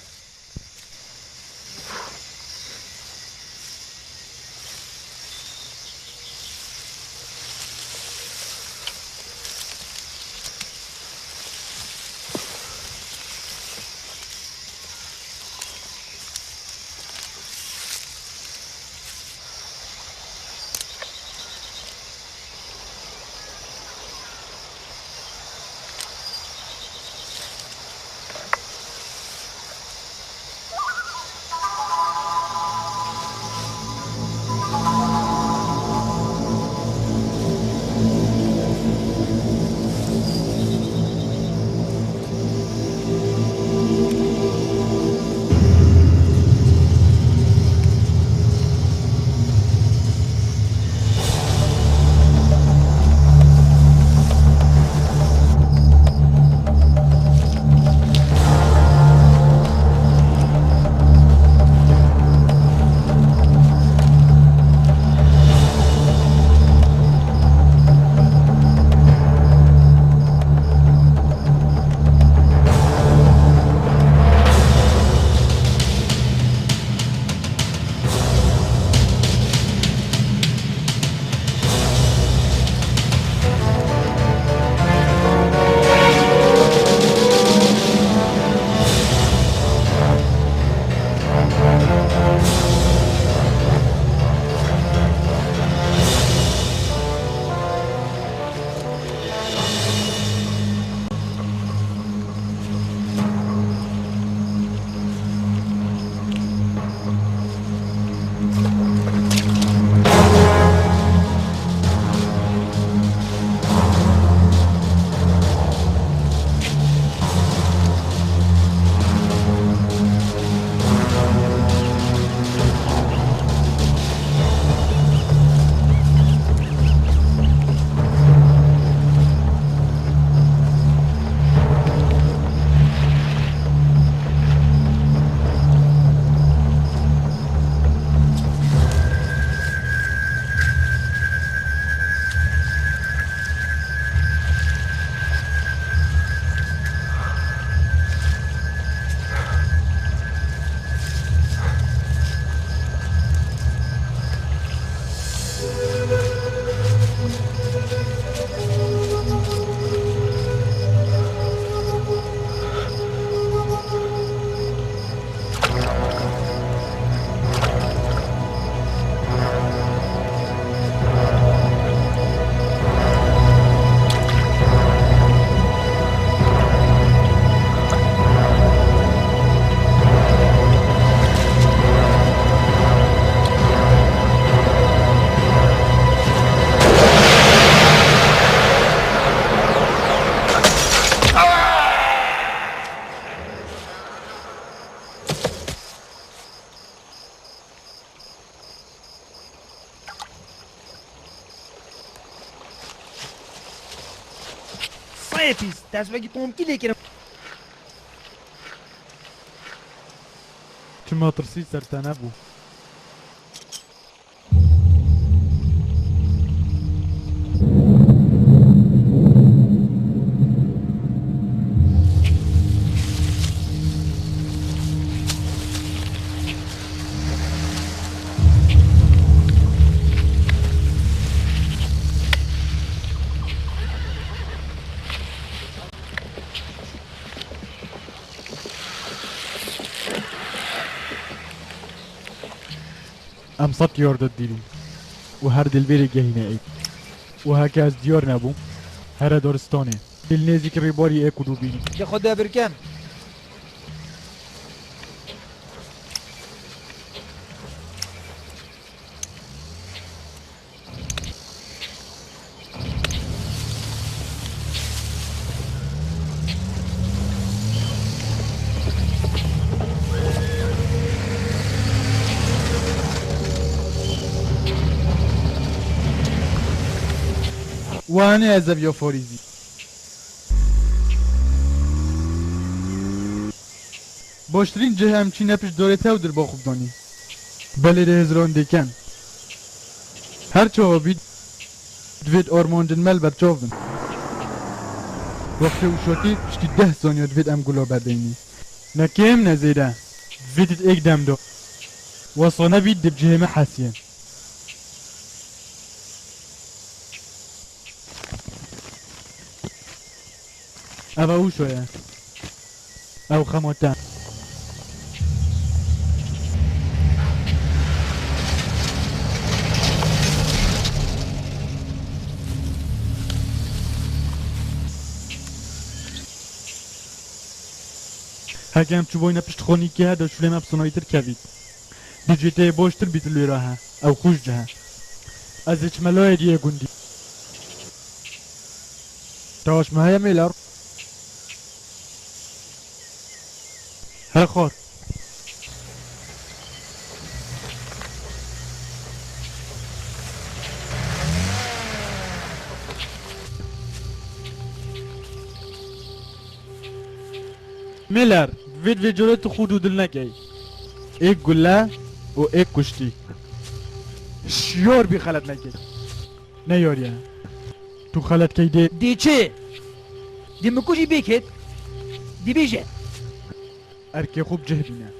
Ê pîs, destpêkî tomkî lê kirim. Çima tirsî ser te nebû? Em sed yardet dîlî û her dilvêrê gehîne êk. Û heke ez diyar nebûm, here daristanê. Dil nêzîk rêbarî êk û dû bînî. Ji xwe debirken. Wane ez ev ya Farîzî. Baştirîn cih em çîne pişt dorê te û dirba xwe bidanî. Belê de hêziran dêken. Her çawa bî, divêt armancên me li ber çav bin. Wextê û şotî piştî deh saniya divêt em gula berdeyinî. Ne kêm ne zêde. Divêt êk dem de. Wesa nebî dib cihê me hesiye. Ev e û şoye. Ew xema te. Heke em çûboyne pişt xonîkê he de şûlê me bi sinayîtir kevît. Dicê te yê baştir bît li wêra he. Ew xweş cih e. Ez ê çime layê diyê gundî. Taş me heye mêler. He xwar. Miller, vê vê cure tu xwe dûdil nekey. Êk gule û êk kuştî. Şiyar bî xelet nekey. Ne yariye. Tu xelet key dê. Dê çi? Dê min kujî bêkêt. Dê bêje. Erkê xwe bi cih bîne.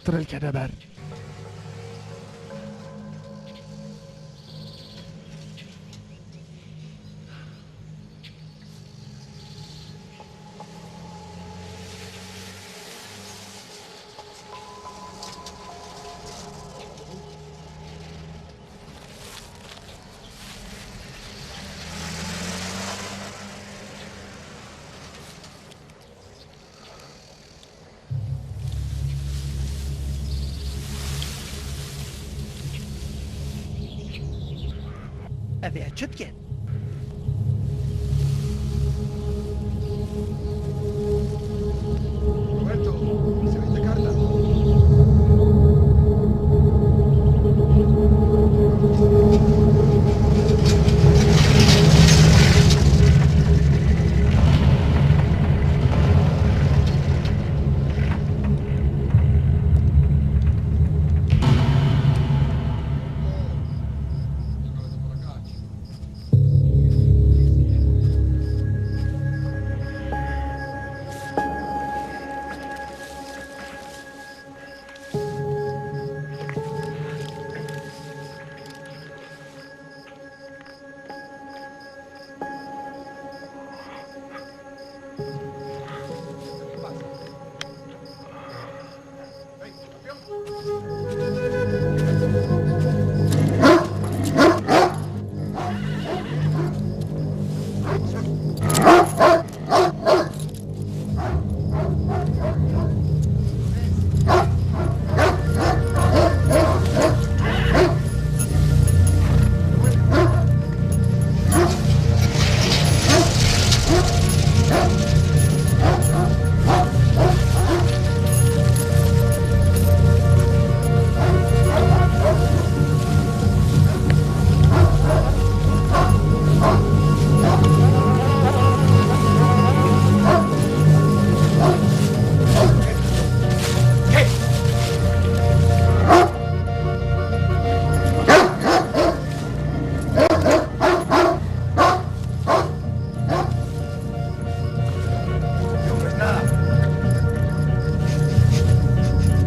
Trilkene ber. Ev ê çi dikin? Roberto, seguite Carla.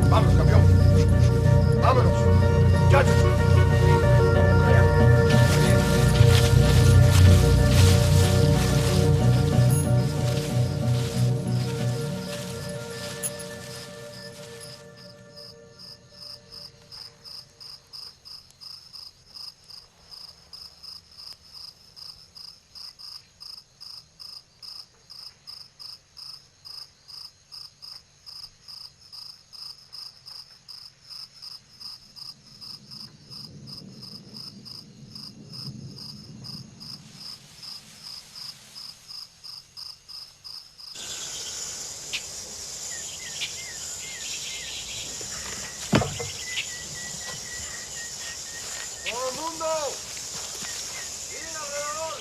Vámonos, campeón. Vámonos. Muchachos. Todo el mundo, miren alrededor.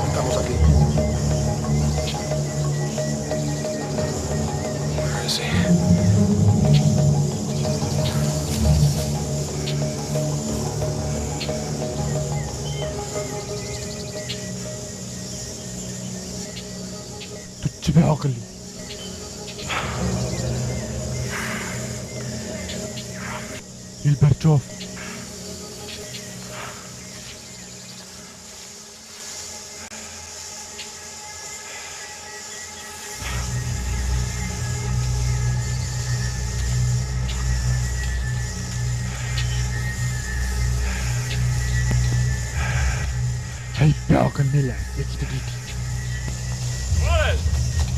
Estamos aquí. Sí. Tu çi bê aqilî? Îl berçav. Hey, bê aqil nêle, yekî te dîtî.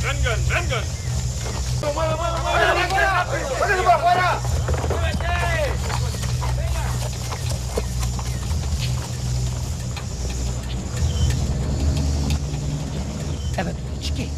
Vengan, vengan! Evet, çiki.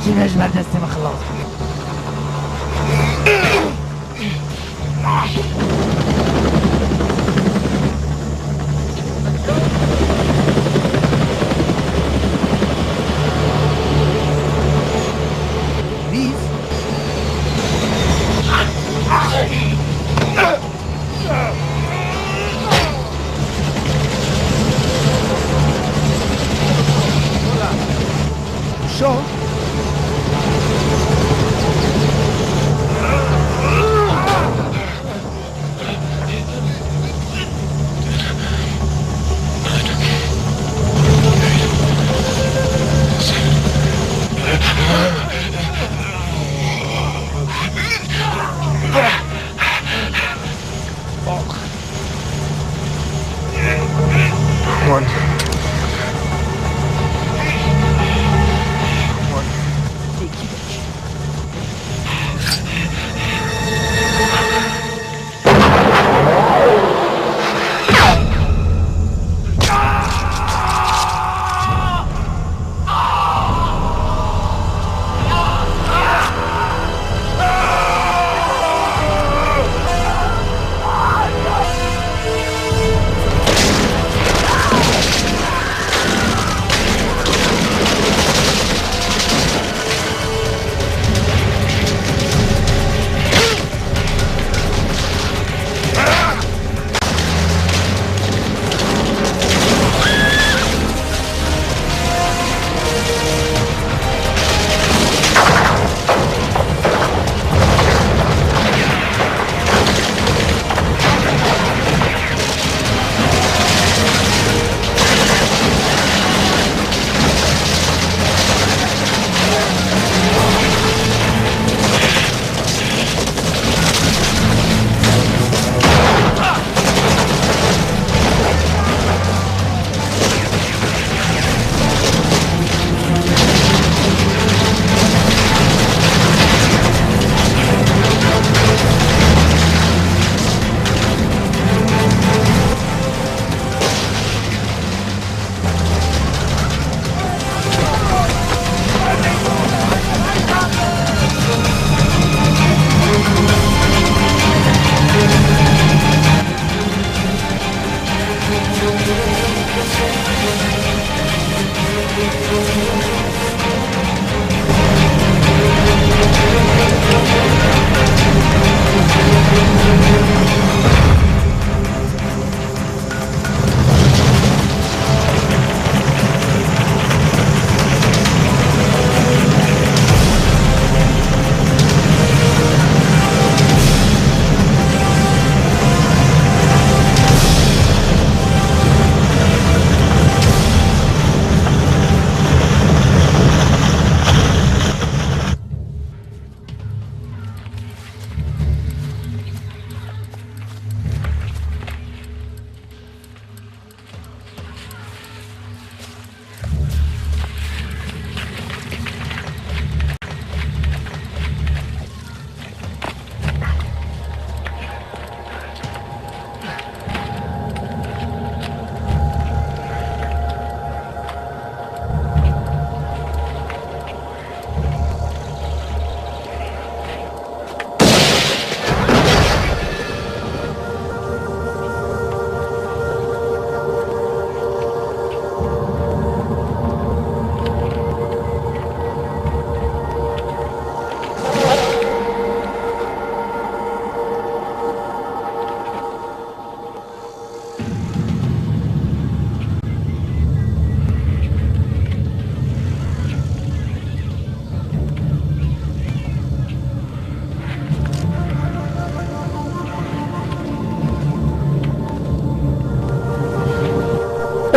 Çi ne ji ber destê min xilas bû. Biz Şo.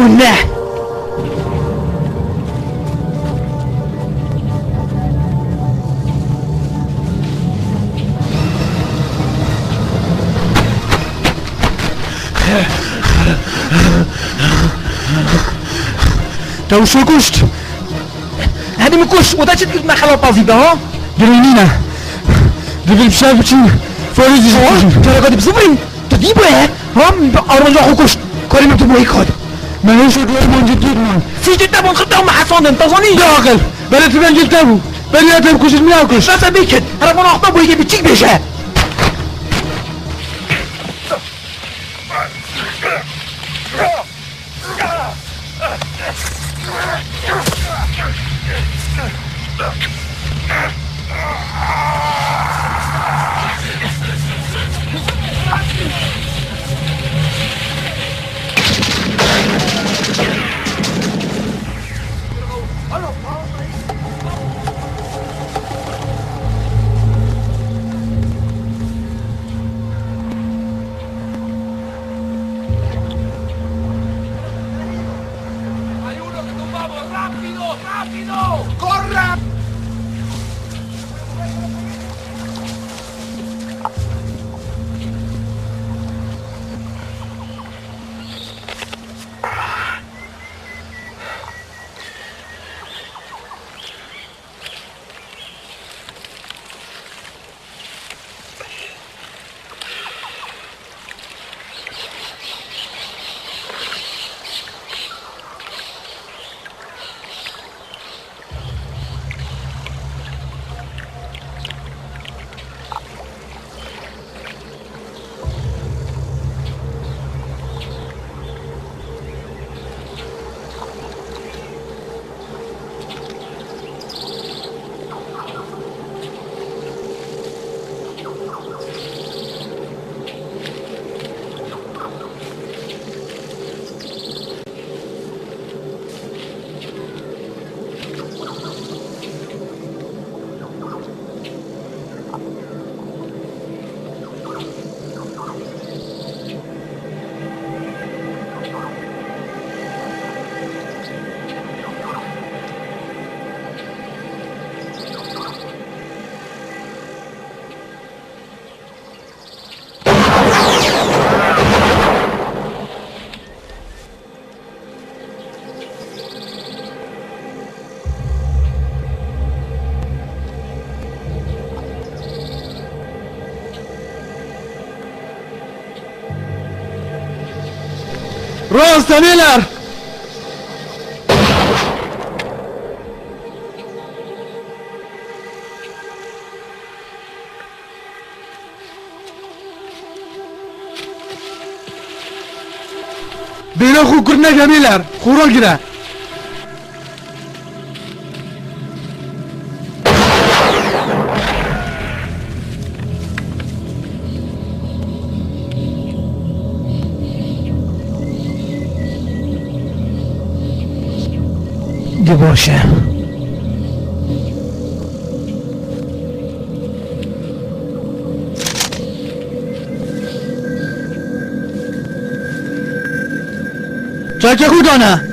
û ne. Te wisa kuşt? Hadi min kuşt, û te çi dikir me xelapazî da, ha? Girê nîne. Divê bi şev biçin, forî jî biçin. Cara ka dibizûrin. Tu dî bûye, ha? Armanca xwe kuşt. Karê min tu boyî kat. Me hêşa diyor mancı tutman. Sicil te bon xirte me hesandin, te zanî? Bi aqil. Belê tu ben gil te bû. Belê ya te bikuşin, min ya kuş. Bese bê kit. Telefon axta boyî ke biçîk bêje. Aiuto che tumbavo, rapido, rapido! Corre! Rast, Emîler! Bêhna xwe kurt neke Emîler, xwe ragire. Di baş e. Çavkê xwe dane.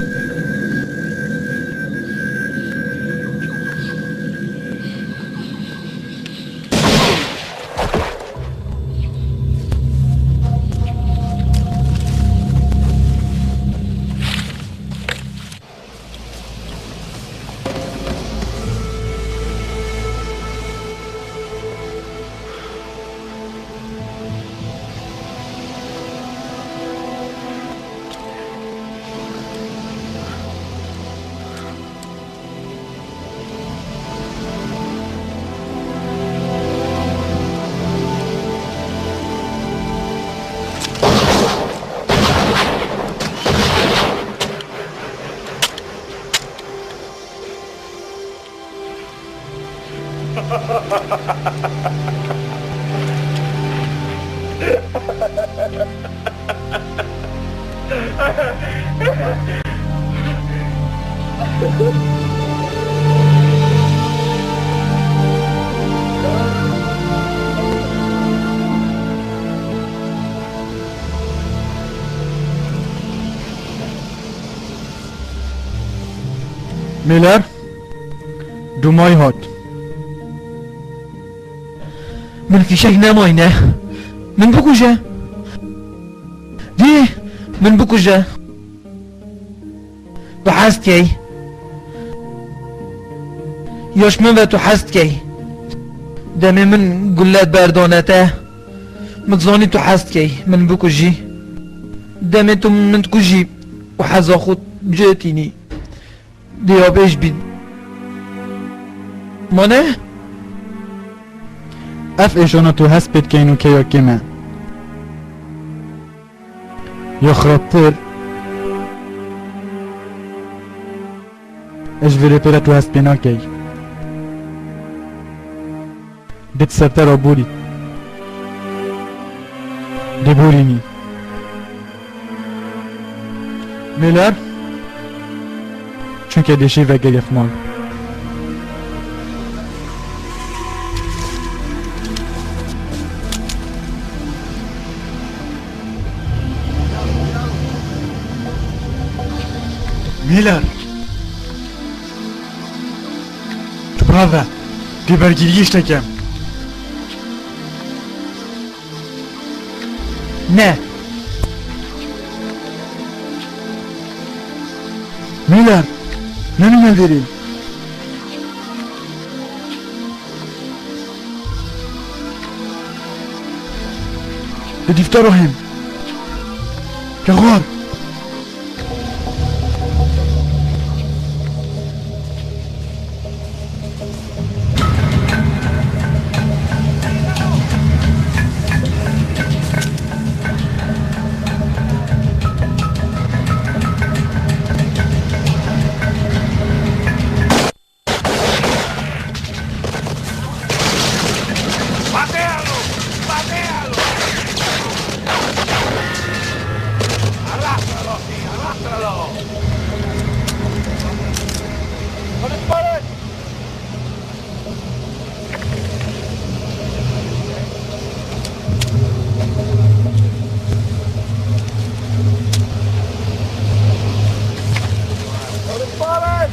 Miller, Dumay hat. Min fîşek nemayne. Min bikuje. Dî, min bikuje. Tu hez dikey. Ya ji min ve tu hez dikey. Demê min gulet berdane te. Min zanî tu hez dikey, min bikujî. Demê tu min dikujî û heza xwe bi cih tînî. Dê ya bêj bîn. Mane? Ev êşana tu hest pê dikeyn û kêya kêm e. Ya xirabtir, ez ji vê rê pê re tu hest pê nakey. Dê tu ser te re borî. Dê borînî. Mêler, çunke dê şî veke gefmal. Mêler. Tu bira ve. Dê bergîriyê ji te kem. Ne. Miller. Ne Miller derê? Li dîfta rahim. Kexwar. ¡Patealo! ¡Patealo! ¡Arrástralo, sí, arrástralo! ¡No dispares! ¡No dispares!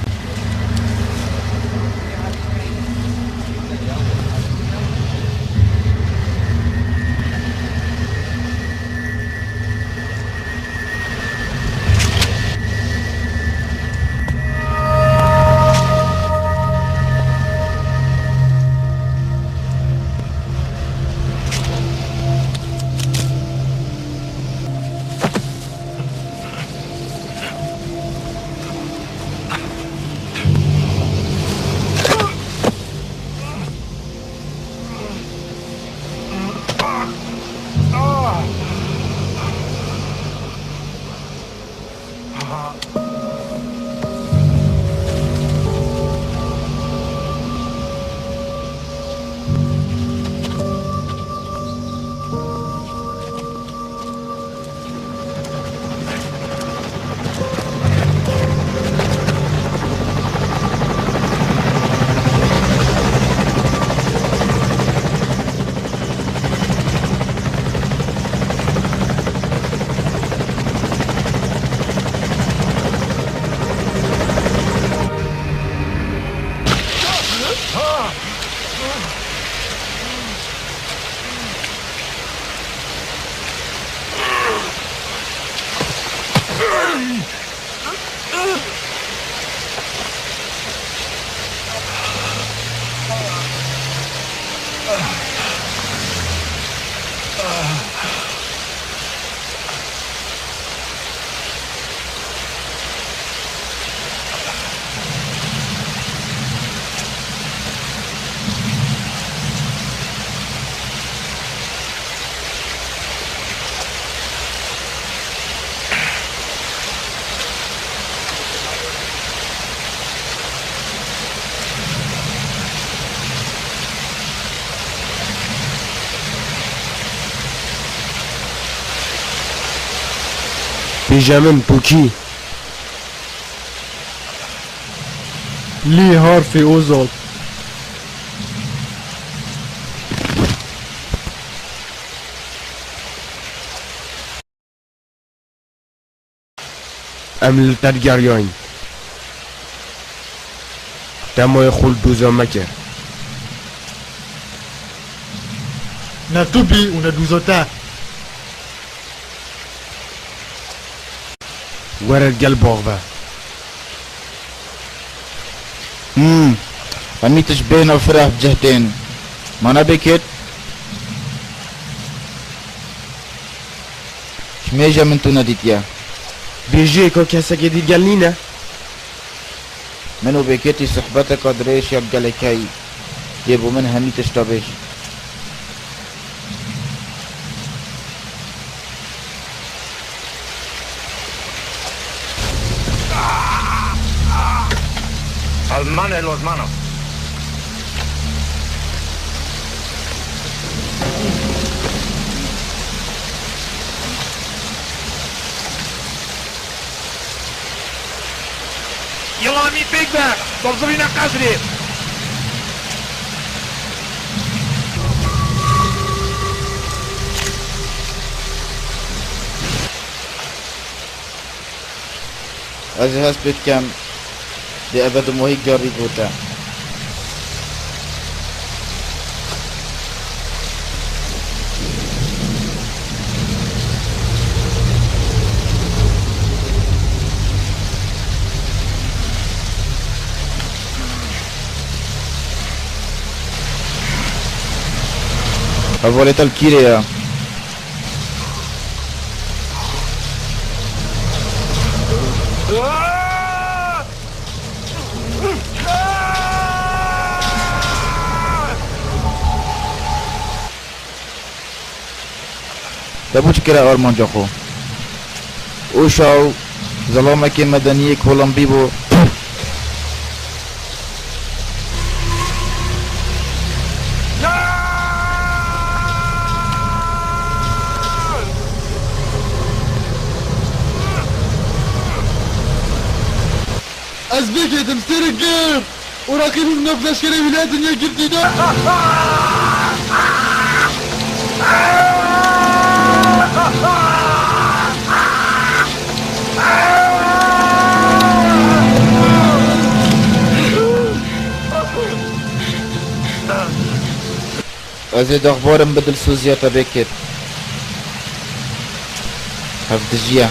Bêje min, Pûkî. Lî harfê Ozal. Em li te digeriyayîn. Te moyê xwe li dûza meke. Ne tu bî û ne dûza te. Were gel bax ve. Hmm. Hemî tişt bêhna fireh bi cih tên. Ma ne Bêkêt? Ji mêje min tu nedîtiye. Bêjiyê ka kesekê dî gel nîne. Min û Bêkêtî sohbeteka dirêj ya gelekeyî. Yê bo min hemî tişta bêj. Al man en los manos. Yila min pêk be, dozivîne qesrê. Ez ê hest pê dikem, dê eve di mohî gerî gote. Hevalê te li kîrê ye? Te bo çi kire armanca xwe? Ûşaw, zelamekê medeniyê kolan bîbû. Ez bêkêtim, sêrik gir! Û raqîbim nav leşkerê wîlayetên yekgirtî de. Ez ê daxbarim bi dilsoziya te bêkêt. Hevdijiya.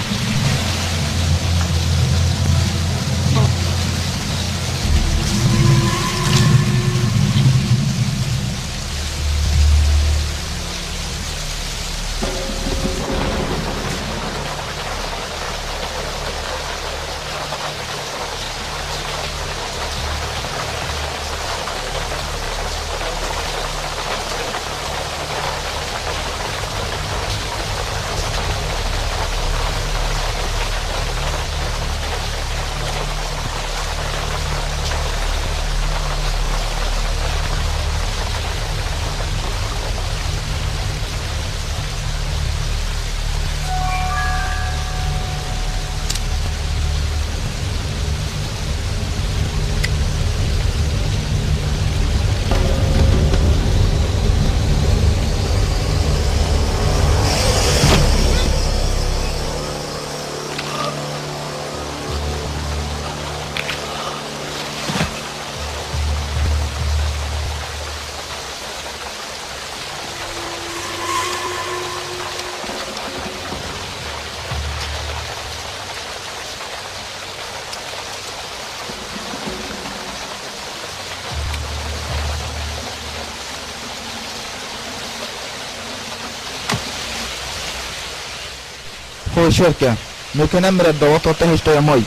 Xwe şer ke. Nûke nemire daweta te hêşta ye may.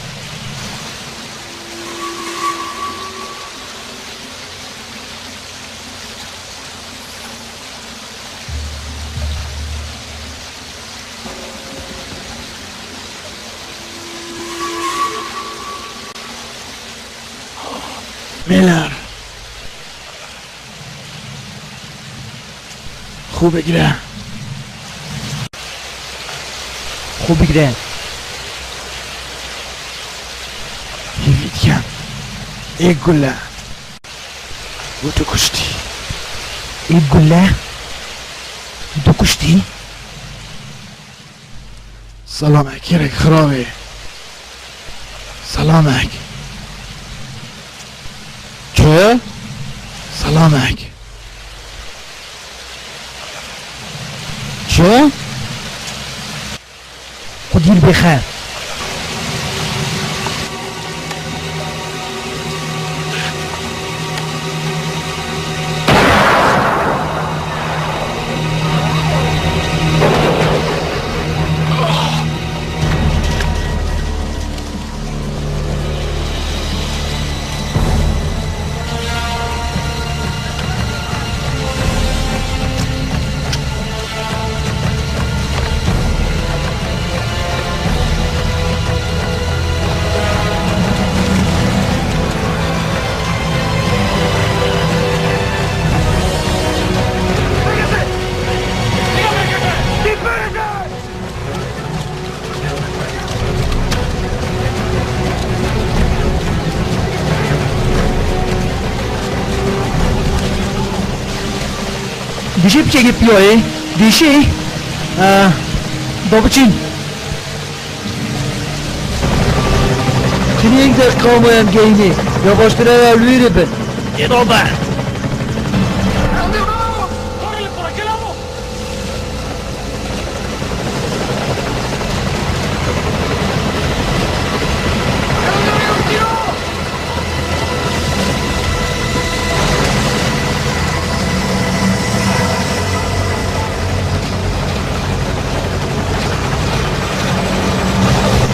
Mêlan. Xwe bigire. Xwe bigire. Hêvî dikem. Ê gule. Û tu kuştî. Ê gule. Tu kuştî. Selamek, kêrek xirabê. Selamek. Selamek. Çi? Xwedî li bê xêr. Dişê piçekê piya ye. Dişê. Eh, da biçin. Çinî yek deqîqa ma em gehînê. Ya baştir e ya li wî re bin. Ê baba.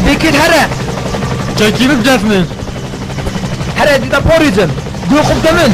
Bikir here. Çekî bibdef min. Here dîda porîzim. Guh xwe bide min.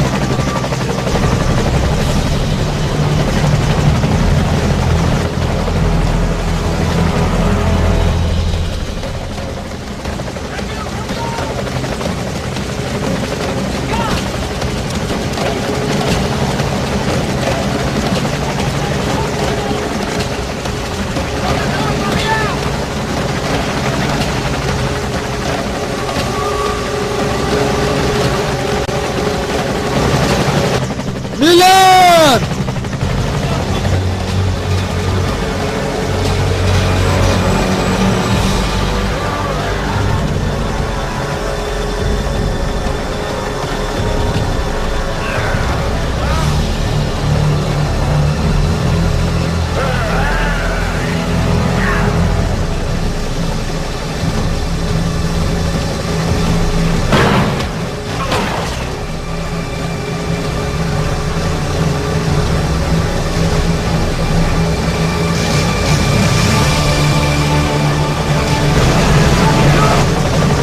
Milan!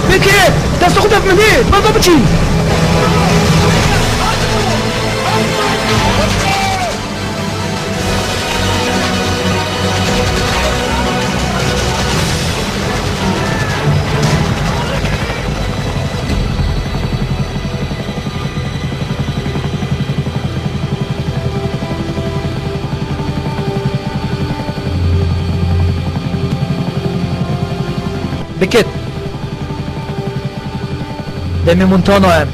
Peki, destê xwe def min ê, benda biçî. Bikit. Demê Montana em.